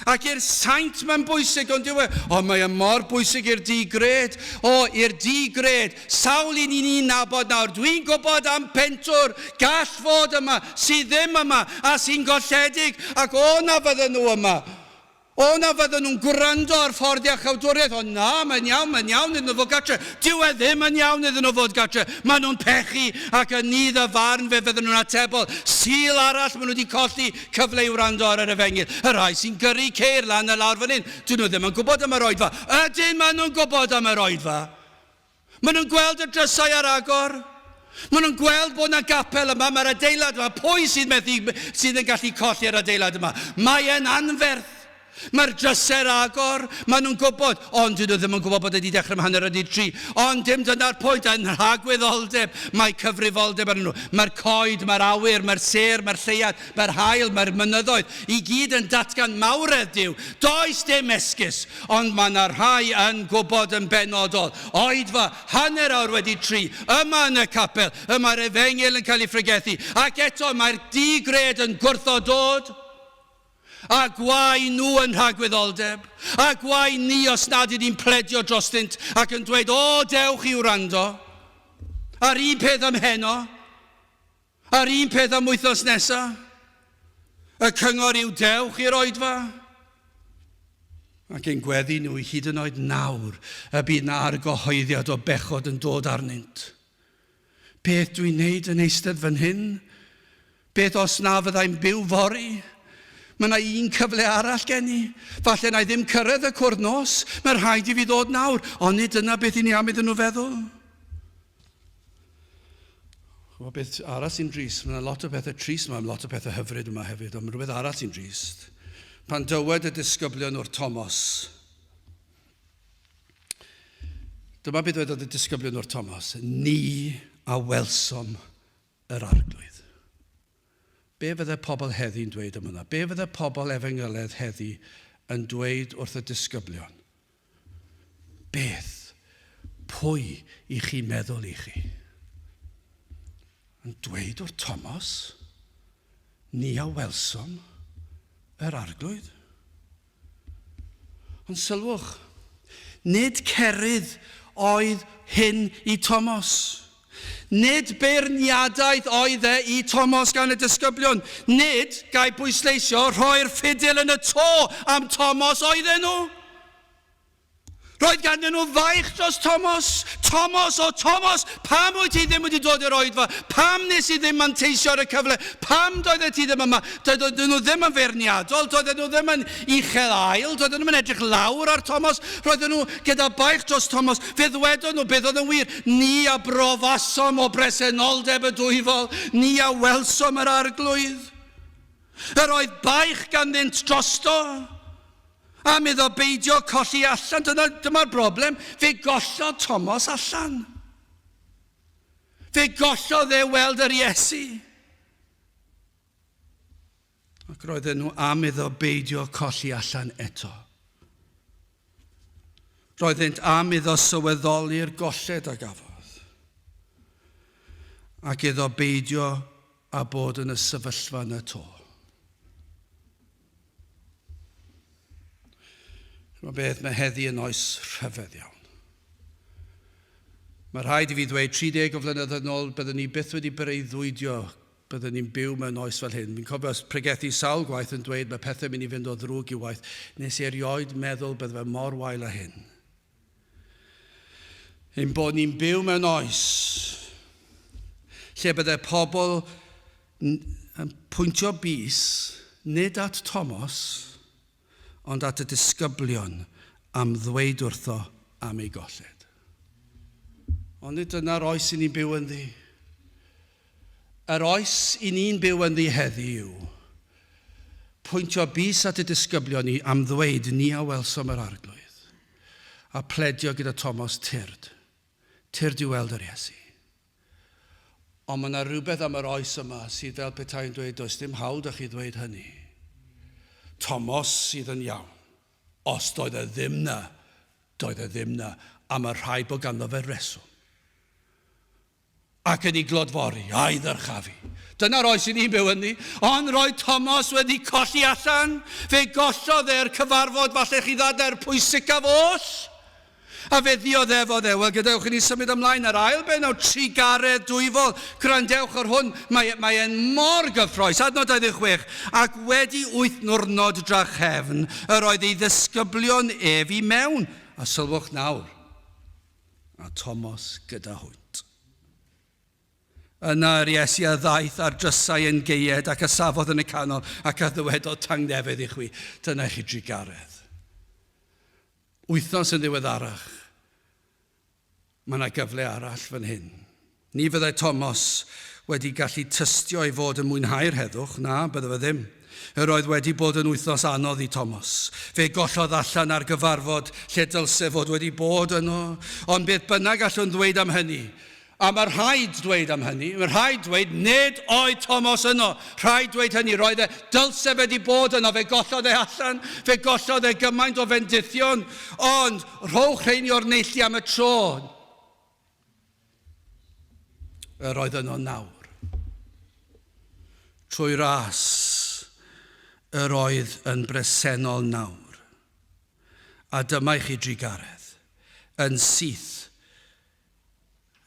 Ac i'r saint mae'n bwysig, ond dyw e? O, mae e mor bwysig i'r di-gred. O, i'r di-gred. Sawl un i ni'n nabod nawr. Dwi'n gwybod am pentwr gall fod yma, sydd ddim yma, a sy'n golledig, ac o na fydden nhw yma. O na fydden nhw'n gwrando ar ffordd iachawdwriaeth. O na, mae'n iawn, mae'n iawn iddyn nhw fod gartre. Dyw e ddim yn iawn iddyn nhw fod gartre. Maen nhw'n pechu ac yn nydd y farn fe fydden nhw'n atebol. Sul arall maen nhw wedi colli Cyfle i wrando ar yr efengyl. Y rhai sy'n gyrru ceir lan a lawr fan hyn, dyn nhw ddim yn gwybod am yr oedfa. Ydyn, maen nhw'n gwybod am yr oedfa. Maen nhw'n gweld y drysau ar agor. Maen nhw'n gweld bod yna gapel yma, mae'r adeilad yma. Pwy sydd methu, sydd yn gallu colli'r adeilad yma? Mae e'n anferth. Mae'r drysau ar agor, maen nhw'n gwybod, ond dyn nhw ddim yn gwybod bod e wedi dechrau am hanner wedi tri. Ond dim dyna'r pwynt, yn rhagwyddoldeb, mae cyfrifoldeb arnyn nhw. Mae'r coed, mae'r awyr, mae'r sêr, mae'r lleuad, mae'r haul, mae'r mynyddoedd, i gyd yn datgan mawredd Duw. Does dim esgus, ond mae yna rhai yn gwybod yn benodol. Oedfa, hanner awr wedi tri, yma yn y capel, y mae'r efengyl yn cael ei phregethu, ac eto mae'r di-gred yn gwrthod dod. A gwae nhw yn rhagwyddoldeb, a gwae ni os nad ydyn ni'n pledio drostynt ac yn dweud, O, dewch i wrando. A'r un peth am heno, a'r un peth am wythnos nesa. Y cyngor yw dewch i'r oedfa. Ac ein gweddi nhw hyd yn oed nawr y bydd na argyhoeddiad o bechod yn dod arnynt. Beth dwi'n neud yn eistedd fan hyn? Beth os na fyddai'n byw fory? Mae yna un cyfle arall gen i. Falle na i ddim cyrraedd y cwrdd nos. Mae rhaid i fi ddod nawr. Ond nid dyna beth i ni am iddyn nhw feddwl. Chymod beth arall sy'n drist? Mae yna lot o bethau trist yma, lot o bethau hyfryd yma hefyd, ond mae rhywbeth arall sy'n drist. Pan dywed y disgyblion wrth Thomas, Dyma beth dwedodd y disgyblion wrth Thomas, Ni a welsom yr Arglwydd. Be fydde pobl heddi'n dweud am hwnna? Be fydde pobl efengyledd heddi yn dweud wrth y disgyblion? Beth? Pwy i chi meddwl i chi? Yn dweud wrth Thomas, ni a welsom yr arglwydd. Ond sylwch, nid cerydd oedd hyn i Thomas. Nid beirniadaeth oedd e i Thomas gan y disgyblion. Nid, ga i bwysleisio, rhoi'r ffidil yn y to am Thomas oedden nhw. Roedd ganddyn nhw faich dros Thomas. Thomas, o Thomas, pam wyt ti ddim wedi dod i'r oedfa? Pam nes i ddim manteisio ar y cyfle? Pam doeddet ti ddim yma? Doedden nhw ddim yn feirniadol, doedden nhw ddim yn uchel ael, doedden nhw'm yn edrych lawr ar Thomas. Roedden nhw gyda baich dros Thomas. Fe ddwedon nhw beth oedd yn wir. Ni a brofasom o bresenoldeb y dwyfol, ni a welsom yr Arglwydd. Yr oedd baich ganddynt drosto. Am iddo beidio colli allan. Dyna, dyma'r broblem. Fe gollodd Thomas allan. Fe gollodd e weld yr Iesu. Ac roedden nhw am iddo beidio colli allan eto. Roeddent am iddo sylweddoli'r golled a gafodd. Ac iddo beidio a bod yn y sefyllfa yna to. Chymod beth, mae heddi yn oes rhyfedd iawn. Mae rhaid i fi ddweud, 30 o flynyddoedd yn ôl, byddwn ni byth wedi breuddwydio byddwn ni'n byw mewn oes fel hyn. Fi'n cofio pregethu sawl gwaith yn dweud mae pethau'n mynd i fynd o ddrwg i waeth. Nes i erioed meddwl bydde fe mor wael â hyn. Ein bod ni'n byw mewn oes lle bydde pobl yn pwyntio bys nid at Thomas, ond at y disgyblion am ddweud wrtho am ei golled. Ond nid dyna'r oes i ni'n byw ynddi. Yr oes i ni'n byw ynddi heddi yw pwyntio bys at y disgyblion ni am ddweud ni a welsom yr Arglwydd, a pledio gyda Thomas tyrd, tyrd i weld yr Iesu. Ond mae yna rhywbeth am yr oes yma sydd fel petai'n dweud does dim hawl da chi ddweud hynny. Tomos sydd yn iawn. Os doedd e ddim na, doedd e ddim na, a mae rhaid bod ganddo fe reswm. Ac yn ei glodfori, a'i ddyrchafu. Dyna'r oes i ni'n byw ynddi. Ond roedd Tomos wedi colli allan. Fe gollodd e'r cyfarfod, falle chi ddadlau'r pwysicaf oll. A fe ddioddefodd e. Wel, gadewch i ni symud ymlaen ar ail bennawd, Trugaredd Dwyfol. Gwrandewch ar hwn, mae, mae e'n mor gyffroes. Adnod 26. Ac wedi wyth nwrnod drachefn, yr oedd ei ddisgyblion ef i mewn. A sylwch nawr, a Tomos gyda hwynt. Yna yr Iesu a ddaeth a'r drysau yn geued ac a safodd yn y canol ac a ddywedodd tangnefedd i chwi. Dyna i chi drugaredd. Wythnos yn ddiweddarach, mae yna gyfle arall fan hyn. Ni fyddai Thomas wedi gallu tystio ei fod yn mwynhau'r heddwch, na, bydde fe ddim. Yr oedd wedi bod yn wythnos anodd i Thomas. Fe gollodd allan ar gyfarfod lle dylse fod wedi bod yno. Ond beth bynnag allwn ddweud am hynny, A mae rhaid dweud am hynny, mae rhaid dweud, nid oedd Thomas yno. Rhaid dweud hynny, roedd e, dylse fe wedi bod yno, fe gollodd e allan, fe gollodd e gymaint o fendithion, ond rhowch rheini o'r neilltu am y tro. Yr oedd yno nawr. Trwy ras, yr oedd yn bresennol nawr. A dyma i chi drugaredd, yn syth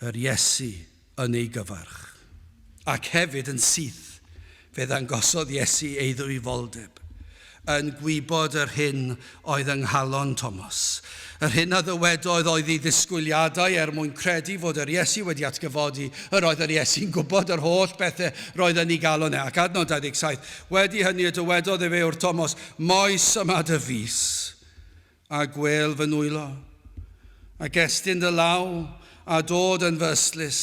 yr Iesu yn ei gyfarch. Ac hefyd yn syth, fe ddangosodd Iesu ei ddwyfoldeb, yn gwybod yr hyn oedd yng nghalon Thomas. Yr hyn a ddywedodd oedd ei ddisgwyliadau er mwyn credu fod yr Iesu wedi atgyfodi. Yr oedd yr Iesu'n gwybod yr holl bethau roedd yn ei galon e. Ac adnod 27, wedi hynny y dywedodd efe wrth Thomas, Moes yma dy fys, A gwêl fy nwylo, ac estyn dy law, a dod yn fy ystlys,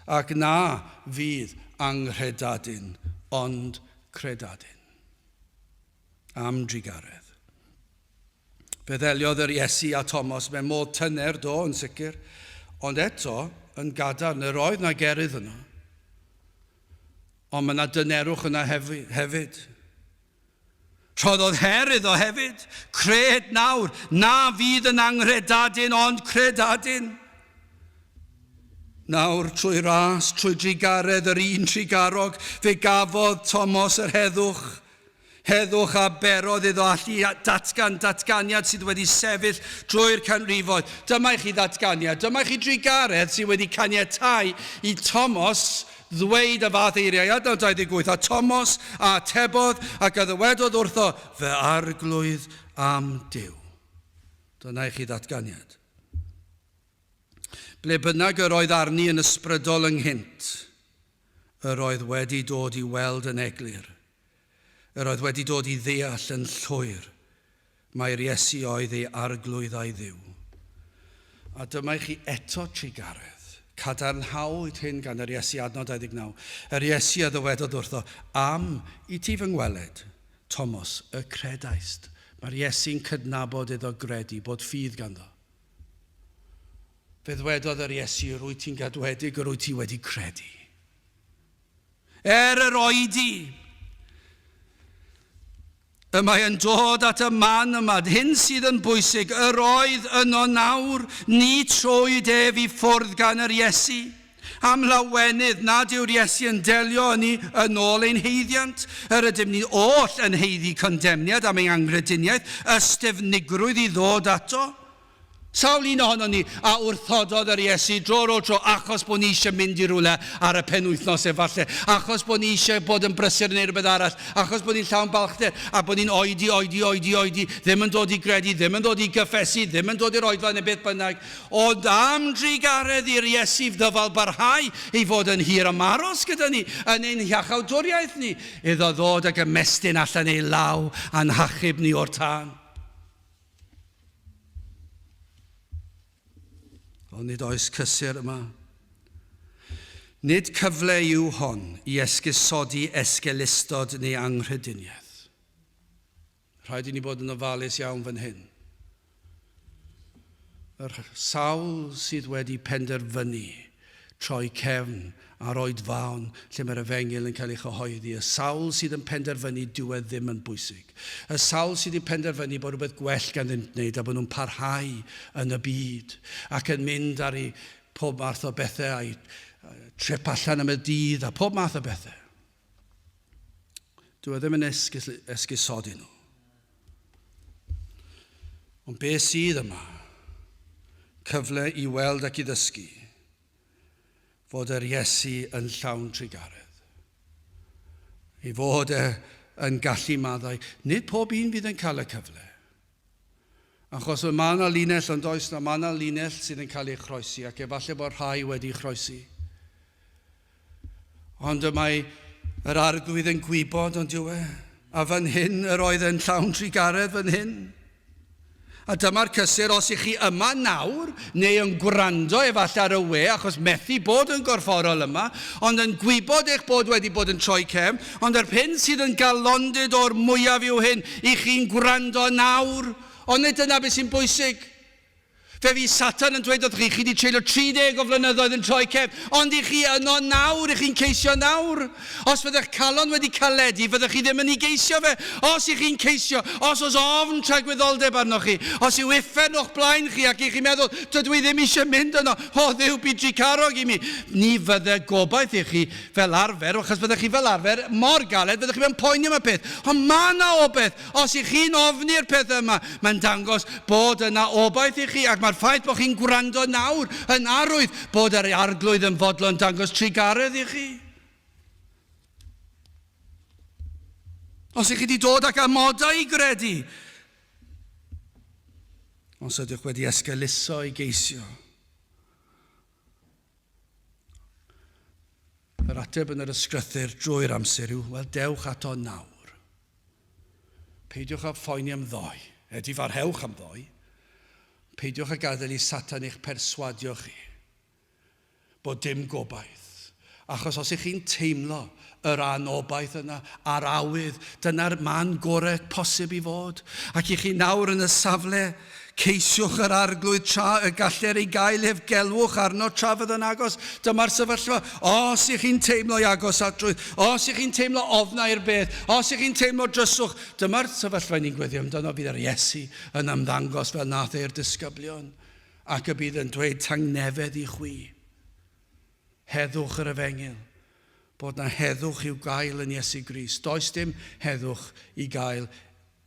ac na fydd anghredadun, ond credadun. Am drugaredd. Fe ddeliodd yr Iesu a Thomas mewn modd tyner, do, yn sicr, ond eto, yn gadarn, yr oedd na gerydd yno. Ond mae yna dynerwch yna hefyd. Rhoddodd her iddo hefyd. Cred nawr, na fydd yn anghredadun ond credadun. Nawr, trwy ras, trwy drugaredd yr un trugarog, fe gafodd Tomos yr heddwch. Heddwch a berodd iddo allu datgan datganiad sydd wedi sefyll drwy'r canrifoedd. Dyma i chi ddatganiad, dyma i chi drugaredd sydd wedi caniatáu i Tomos ddweud y fath eiriau. Adnod 28, a Tomos a atebodd ac a ddywedodd wrtho, Fy arglwydd am Duw. Dyna i chi ddatganiad. Ble bynnag yr oedd arni yn ysbrydol ynghynt, yr oedd wedi dod i weld yn eglur, yr oedd wedi dod i ddeall yn llwyr mai'r Iesu oedd ei Arglwydd a'i Dduw. A dyma i chi eto trugaredd. Cadarnhawyd hyn gan yr Iesu, adnod 29. Yr Iesu a ddywedodd wrtho, Am i ti fy ngweled, Tomos, y credaist. Mae'r Iesu'n cydnabod iddo gredu, bod ffydd ganddo. Fe ddwedodd yr Iesu, Yr wyt ti'n gadwedig, yr wyt ti wedi credu. Er yr oedi, y mae yn dod at y man yma, hyn sydd yn bwysig, yr oedd yno nawr, ni trowyd ef i ffwrdd gan yr Iesu. Am lawenydd nad yw'r Iesu yn delio â ni yn ôl ein haeddiant. Yr ydym ni oll yn haeddu condemniad am ein anghrediniaeth, ystyfnigrwydd i ddod ato. Sawl un ohonon ni a wrthododd yr Iesu dro ar ôl tro achos bod ni eisiau mynd i rywle ar y penwythnos efallai, achos bod ni eisiau bod yn brysur yn neud rhywbeth arall, achos bod ni'n llawn balchder a bod ni'n oedi, oedi, oedi, oedi, ddim yn dod i gredu, ddim yn dod i gyffesu, ddim yn dod i'r oedfa neu beth bynnag. Ond am drugaredd i'r Iesu ddyfal barhau ei fod yn hir am aros gyda ni yn ein hiachawdwriaeth ni, iddo ddod ac ymestyn allan ei law a'n hachub ni o'r tân. Ond nid oes cysur yma. Nid cyfle yw hon i esgusodi esgeulustod neu anghrediniaeth. Rhaid i ni bod yn ofalus iawn fan hyn. Yr sawl sydd wedi penderfynu troi cefn ar oedfaon lle mae'r efengyl yn cael ei chyhoeddi, y sawl sydd yn penderfynu dyw e ddim yn bwysig, y sawl sydd wedi penderfynu bod rhywbeth gwell ganddynt wneud a bod nhw'n parhau yn y byd ac yn mynd ar eu pob math o bethau a'u trip allan am y dydd a pob math o bethau. Dyw e ddim yn esgusodi nhw. Ond be sydd yma? Cyfle i weld ac i ddysgu fod yr Iesu yn llawn trugaredd. Ei fod e yn gallu maddau. Nid pob un fydd yn cael y cyfle. Achos mae yna linell, ond oes na, mae yna linell sydd yn cael ei chroesi, ac efallai bod rhai wedi chroesi. Ond y mae yr arglwydd yn gwybod, ond yw e? A fan hyn yr oedd yn llawn trugaredd fan hyn. A dyma'r cysur, os ych chi yma nawr, neu yn gwrando efallai ar y we, achos methu bod yn gorfforol yma, ond yn gwybod eich bod wedi bod yn troi cefn, ond yr hyn sydd yn galondid o'r mwyaf yw hyn, i chi'n gwrando nawr. Ond nid dyna beth sy'n bwysig. Fe fydd Satan yn dweud wrthych chi, chi wedi treulio 30 o flynyddoedd yn troi cefn, ond i chi yno nawr, i chi'n ceisio nawr. Os fyddech calon wedi caledu, fyddech chi ddim yn ei geisio fe. Os i chi'n ceisio, os oes ofn tragwyddoldeb arnoch chi, os yw uffern o'ch blaen chi ac i chi'n meddwl, dydw i ddim eisiau mynd yno, o Dduw, byd trugarog i mi, ni fydde gobaith i chi fel arfer, achos byddech chi fel arfer mor galed, fyddech chi mewn poeni am y peth. Ond mae yna obaith. Os ych chi'n ofni'r pethau yma, mae'n dangos bod yna obaith i chi, ac mae'r ffaith bod chi'n gwrando nawr yn arwydd bod yr Arglwydd yn fodlon dangos trugaredd i chi. Os ych chi wedi dod ac amodau i gredu, os ydych wedi esgeuluso i geisio, Yr ateb yn yr ysgrythur drwy'r amser yw, wel, dewch ato nawr. Peidiwch â phoeni am ddoe. Edifarhewch am ddoe. Peidiwch â gadael i Satan eich perswadio chi bod dim gobaith. Achos os ych chi'n teimlo yr anobaith yna a'r awydd, dyna'r man gorau posib i fod. Ac i chi nawr yn y safle Ceisiwch yr arglwydd tra y galler ei gael ef, gelwch arno tra fydd yn agos. Dyma'r sefyllfa. Os ych chi'n teimlo ei agosatrwydd, os ych chi'n teimlo ofnau i'r beth, os ych chi'n teimlo dryswch, dyma'r sefyllfa ni'n gweddio amdano, bydd yr Iesu yn ymddangos fel nath e'r disgyblion, ac y bydd yn dweud tangnefedd i chwi. Heddwch yr efengyl. Bod na heddwch i'w gael yn Iesu Grist. Does dim heddwch i gael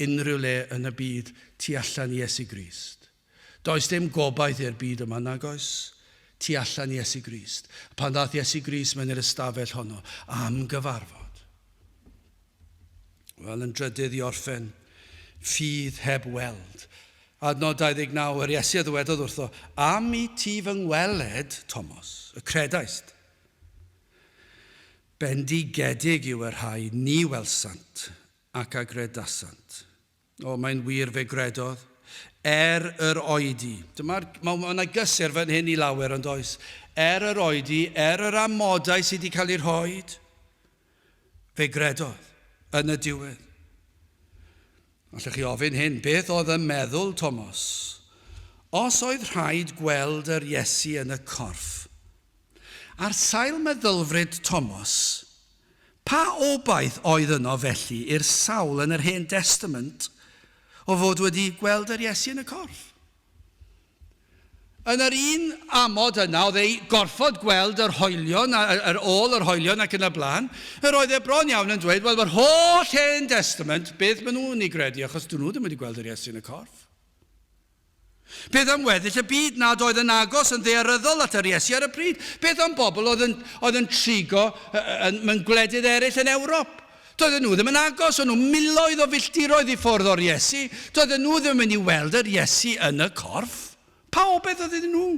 unrhyw le yn y byd tu allan i Iesu Grist. Does dim gobaith i'r byd yma, nag oes? Tu allan i Iesu Grist. Pan ddaeth Iesu Grist mewn i'r ystafell honno am gyfarfod. Wel, yn drydydd i orffen, ffydd heb weld. Adnod 29, yr Iesu a ddywedodd wrtho, Am i ti fy ngweled, Tomos, y credaist. Bendigedig yw y rhai ni welsant ac a gredasant. O, mae'n wir, fe gredodd. Er yr oedi. Dyma'r, mae yna gysur fan hyn i lawer, ond oes. Er yr oedi, er yr amodau sydd wedi cael eu rhoi, fe gredodd yn y diwedd. Allwch chi ofyn hyn, beth oedd yn meddwl Tomos? Os oedd rhaid gweld yr Iesu yn y corff, ar sail meddylfryd Tomos, Pa obaith oedd yno felly i'r sawl yn yr Hen Destament o fod wedi gweld yr Iesu yn y corff? Yn yr un amod yna, oedd ei gorfod gweld yr hoelion, yr ôl yr hoelion ac yn y blaen, yr oedd e bron iawn yn dweud, wel, mae'r holl Hen Destament, beth maen nhw'n ei gredu, achos dyn nhw ddim wedi gweld yr Iesu yn y corff. Beth am weddill y byd nad oedd yn agos yn ddaearyddol at yr Iesu ar y pryd? Beth am bobl oedd yn, oedd yn trigo yn, mewn gwledydd eraill yn Ewrop? Doedden nhw ddim yn agos, o'n nhw miloedd o filltiroedd i ffwrdd o'r Iesu. Doedden nhw ddim yn mynd i weld yr Iesu yn y corff. Pa obaith oedd iddyn nhw?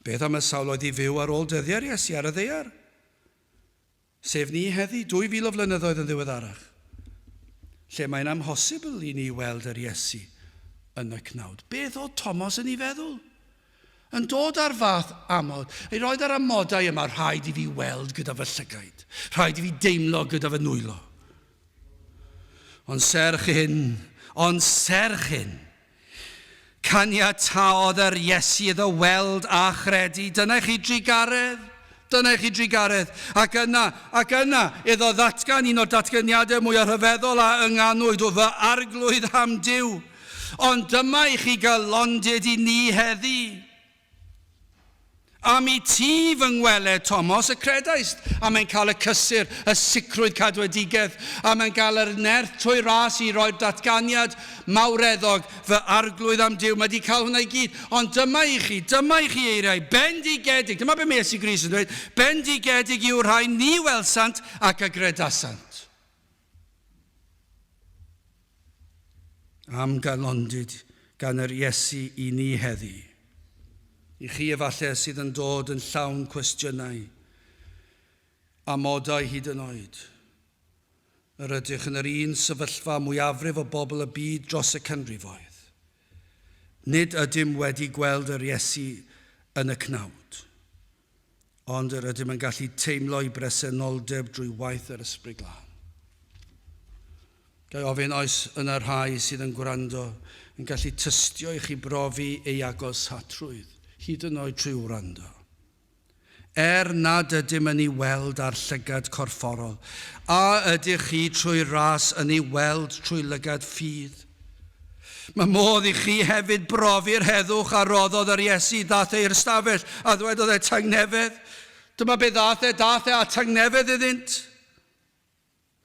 Beth am y sawl oedd i fyw ar ôl dyddiau'r Iesu ar y ddaear? Sef ni heddi, 2,000 o flynyddoedd yn ddiweddarach, lle mae'n amhosibl i ni weld yr Iesu yn y cnawd. Beth oedd Tomos yn ei feddwl? Yn dod ar fath amod, ei roed ar amodau yma, rhaid i fi weld gyda fy llygaid, rhaid i fi deimlo gyda fy nwylo. Ond serch hyn, ond serch hyn, Caniataodd yr Iesu iddo weld a chredu. Dyna i chi drugaredd. Dyna i chi drugaredd. Ac yna, ac yna, iddo ddatgan un o'r datganiadau mwyaf rhyfeddol a ynganwyd o fy arglwydd am Duw. Ond dyma i chi galondid i ni heddi. Am i ti fy ngweled, Tomos, y credaist, a mae'n cael y cysur, y sicrwydd cadwedigaeth, a mae'n cael yr nerth trwy ras i roi'r datganiad mawreddog, fy arglwydd am Duw. Mae wedi cael hwnna i gyd. Ond dyma i chi, dyma i chi eiriau, bendigedig, dyma be mae Iesu Grist yn dweud, bendigedig yw'r rhai ni welsant ac a gredasant. Am galondid gan yr Iesu i ni heddi. I chi efallai sydd yn dod yn llawn cwestiynau, amodau hyd yn oed. Yr ydych yn yr un sefyllfa mwyafrif o bobl y byd dros y canrifoedd. Nid ydym wedi gweld yr Iesu yn y cnawd. Ond yr ydym yn gallu teimlo'i bresenoldeb drwy waith yr Ysbryd Glân. Ga i ofyn, oes yna rhai sydd yn gwrando yn gallu tystio i chi brofi ei agosatrwydd, hyd yn oed trwy wrando? Er nad ydym yn ei weld â'r llygad corfforol, a ydych chi trwy ras yn ei weld trwy lygad ffydd? Mae modd i chi hefyd brofi'r heddwch a roddodd yr Iesu ddaeth e i'r stafell a ddwedodd e tangnefedd. Dyma be ddaeth e, daeth e â tangnefedd iddynt.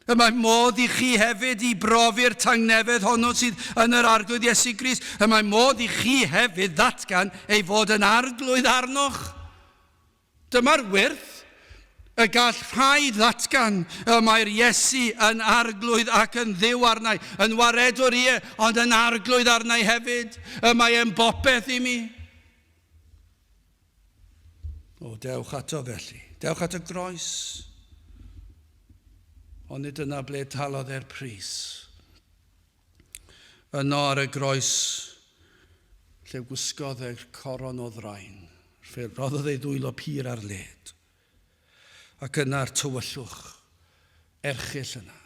Y mae modd i chi hefyd i brofi'r tangnefedd honno sydd yn yr Arglwydd Iesu Grist. Y mae modd i chi hefyd ddatgan ei fod yn Arglwydd arnoch. Dyma'r wyrth y gall rhai ddatgan y mae'r Iesu yn arglwydd ac yn dduw arnau, yn waredwr ie, ond yn arglwydd arnau hefyd. Y mae e'n bopeth i mi. O, dewch ato felly. Dewch at y groes. Ond nid yna ble talodd e'r pris. Yno ar y groes, lle gwisgodd e'r coron o ddrain, lle roddodd ei ddwylo pur ar led. Ac yna'r tywyllwch erchyll yna.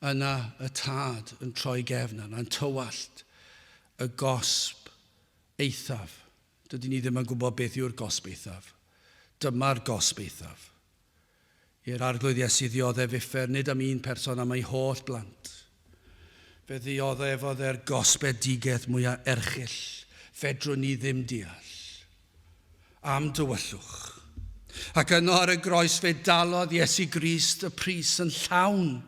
Yna y tad yn troi gefn arno, yn tywallt. y gosb eithaf. Dydyn ni ddim yn gwybod beth yw'r gosb eithaf. Dyma'r gosb eithaf. I'r Arglwydd Iesu ddioddef uffern nid am un person am ei holl blant. Fe ddioddefodd e'r gosbedigaeth mwyaf erchyll fedrwn ni ddim deall. Am dywyllwch. Ac yno ar y groes fe dalodd Iesu Grist y pris yn llawn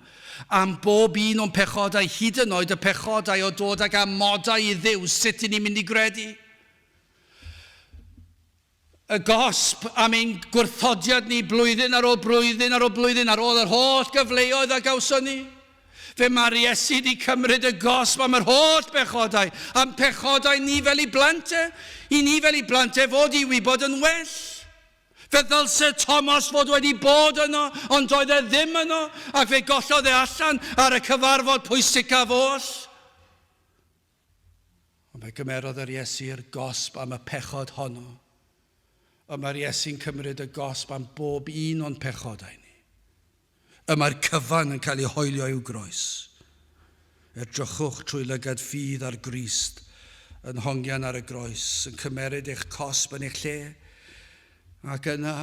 am bob un o'n pechodau, hyd yn oed y pechodau o dod ag amodau i Dduw, sut i ni'n mynd i gredu? Y gosb am ein gwrthodiad ni blwyddyn ar ôl blwyddyn ar ôl blwyddyn ar ôl yr holl gyfleoedd a gawson ni. Fe mae'r Iesu wedi cymryd y gosb am yr holl bechodau, am pechodau ni fel i blant e, i ni fel i blant e fod i wybod yn well. Fe ddylse Thomas fod wedi bod yno, ond doedd e ddim yno, ac fe gollodd e allan ar y cyfarfod pwysicaf oll. Ond fe gymerodd yr Iesu'r gosb am y pechod honno. Ond mae'r Iesu'n cymryd y gosb am bob un o'n pechodau ni. Y mae'r cyfan yn cael ei hoelio i'w groes. Edrychwch trwy lygad ffydd ar Grist yn hongian ar y groes, yn cymeryd eich cosb yn eich lle, ac yna,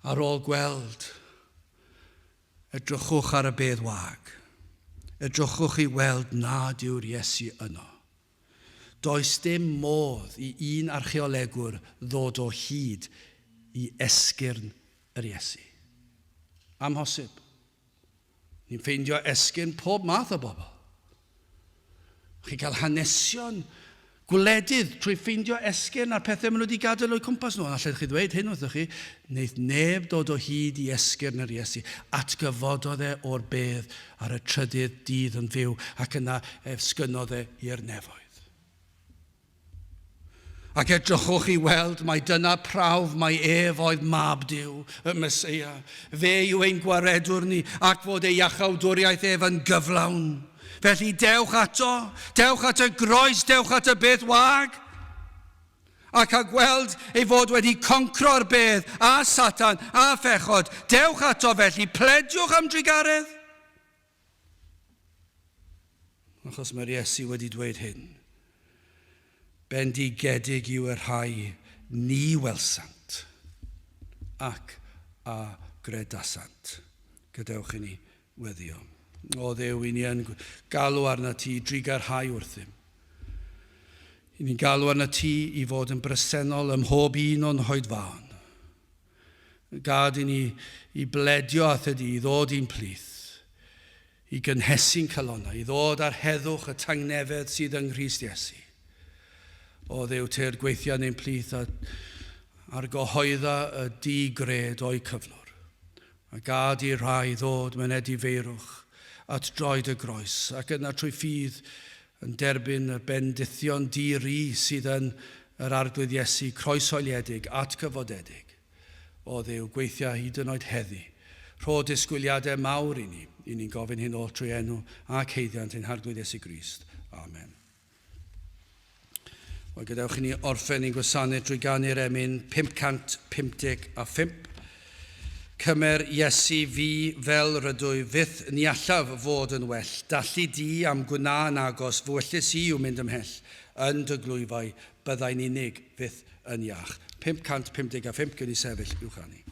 ar ôl gweld, Edrychwch ar y bedd wag. Edrychwch i weld nad yw'r Iesu yno. Does dim modd i un archeolegwr ddod o hyd i esgyrn yr Iesu. Amhosib. Ni'n ffeindio esgyrn pob math o bobl. Chi'n cael hanesion gwledydd trwy ffeindio esgyrn a'r pethau maen nhw wedi gadael o'u cwmpas nhw. Ond allech chi ddweud hyn wrthych chi, wneith neb dod o hyd i esgyrn yr Iesu. Atgyfododd e o'r bedd ar y trydydd dydd yn fyw, ac yna ef sgynnodd e i'r nefoedd. Ac edrychwch i weld mai dyna prawf mai ef oedd Mab Duw, y Meseia. Fe yw ein gwaredwr ni, ac fod ei iachawdwriaeth ef yn gyflawn. Felly dewch ato, dewch at y groes, dewch at y beth wag, ac a gweld ei fod wedi concro'r bedd a Satan a phechod. Dewch ato felly, plediwch am drugaredd. Achos mae'r Iesu wedi dweud hyn. Bendigedig yw y rhai ni welsant ac a gredasant. Gadewch i ni weddio. O Dduw, i ni yn galw arna ti i drugarhau wrthym. I ni'n galw arna ti i fod yn bresennol ym mhob un o'n hoedfaon. Gad i ni i bledio â thydi, i ddod i'n plith, i gynhesu'n calonnau, i ddod â'r heddwch, y tangnefedd sydd yng Nghrist Iesu. O Dduw, tyrd gweithia yn ein plith a argyhoedda y di-gred o'u cyflwr. A gad i'r rhai ddod mewn edifeirwch at droed y groes, ac yna trwy ffydd yn derbyn y bendithion di-ri sydd yn yr Arglwydd Iesu croeshoeliedig, atgyfodedig. O Dduw, gweithia hyd yn oed heddi. Rho disgwyliadau mawr i ni. I ni'n gofyn hyn oll trwy enw ac haeddiant ein Harglwydd Iesu Grist. Amen. Wel, gadewch i ni orffen ein gwasanaeth drwy ganu'r emyn 555. Cymer Iesu fi fel rydwy fyth ni allaf fod yn well. Dallu di am gwna yn agos, f'ewyllys i yw mynd ymhell. Yn dy glwyfau byddai'n unig fyth yn iach. 555, gewn ni sefyll i'w chanu.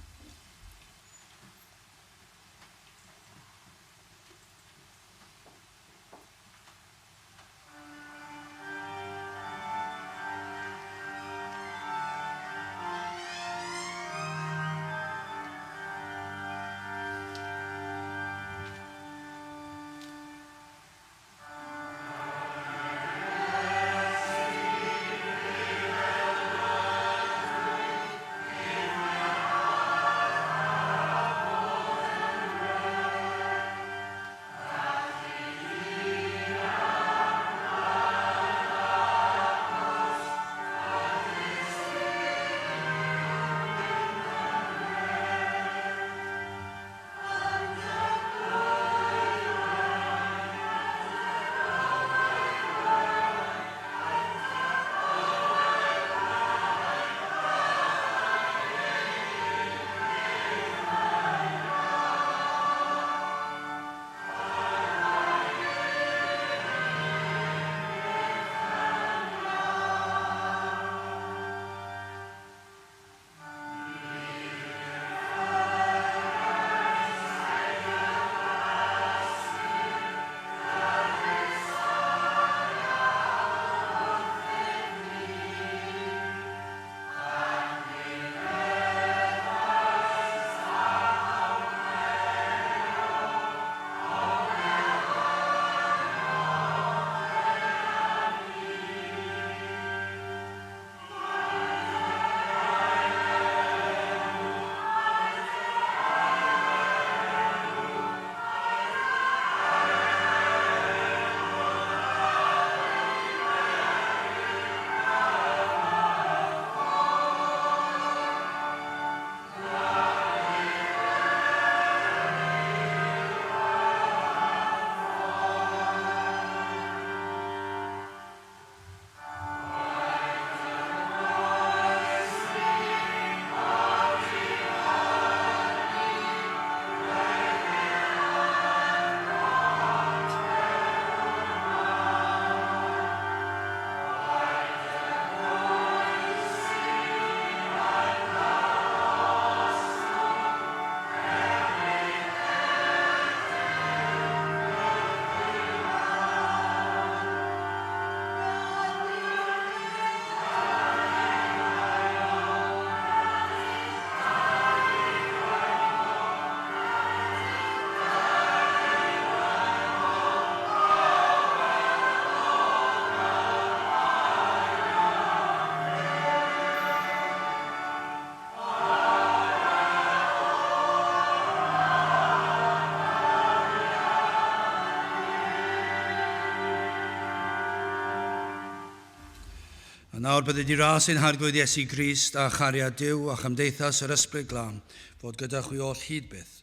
A nawr bydded i ras ein Harglwydd Iesu Grist a chariad Duw a chymdeithas yr Ysbryd Glân fod gyda chwi oll hyd byth.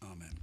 Amen.